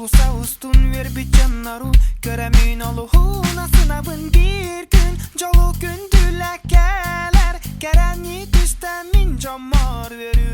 Уулуса устун үөрбүт дьоннору Көрөмүн олуһун асынабын биир күн Дьолу күндүлэ кэлэр Кэрэни түстэн мин дьоммор үөрүү.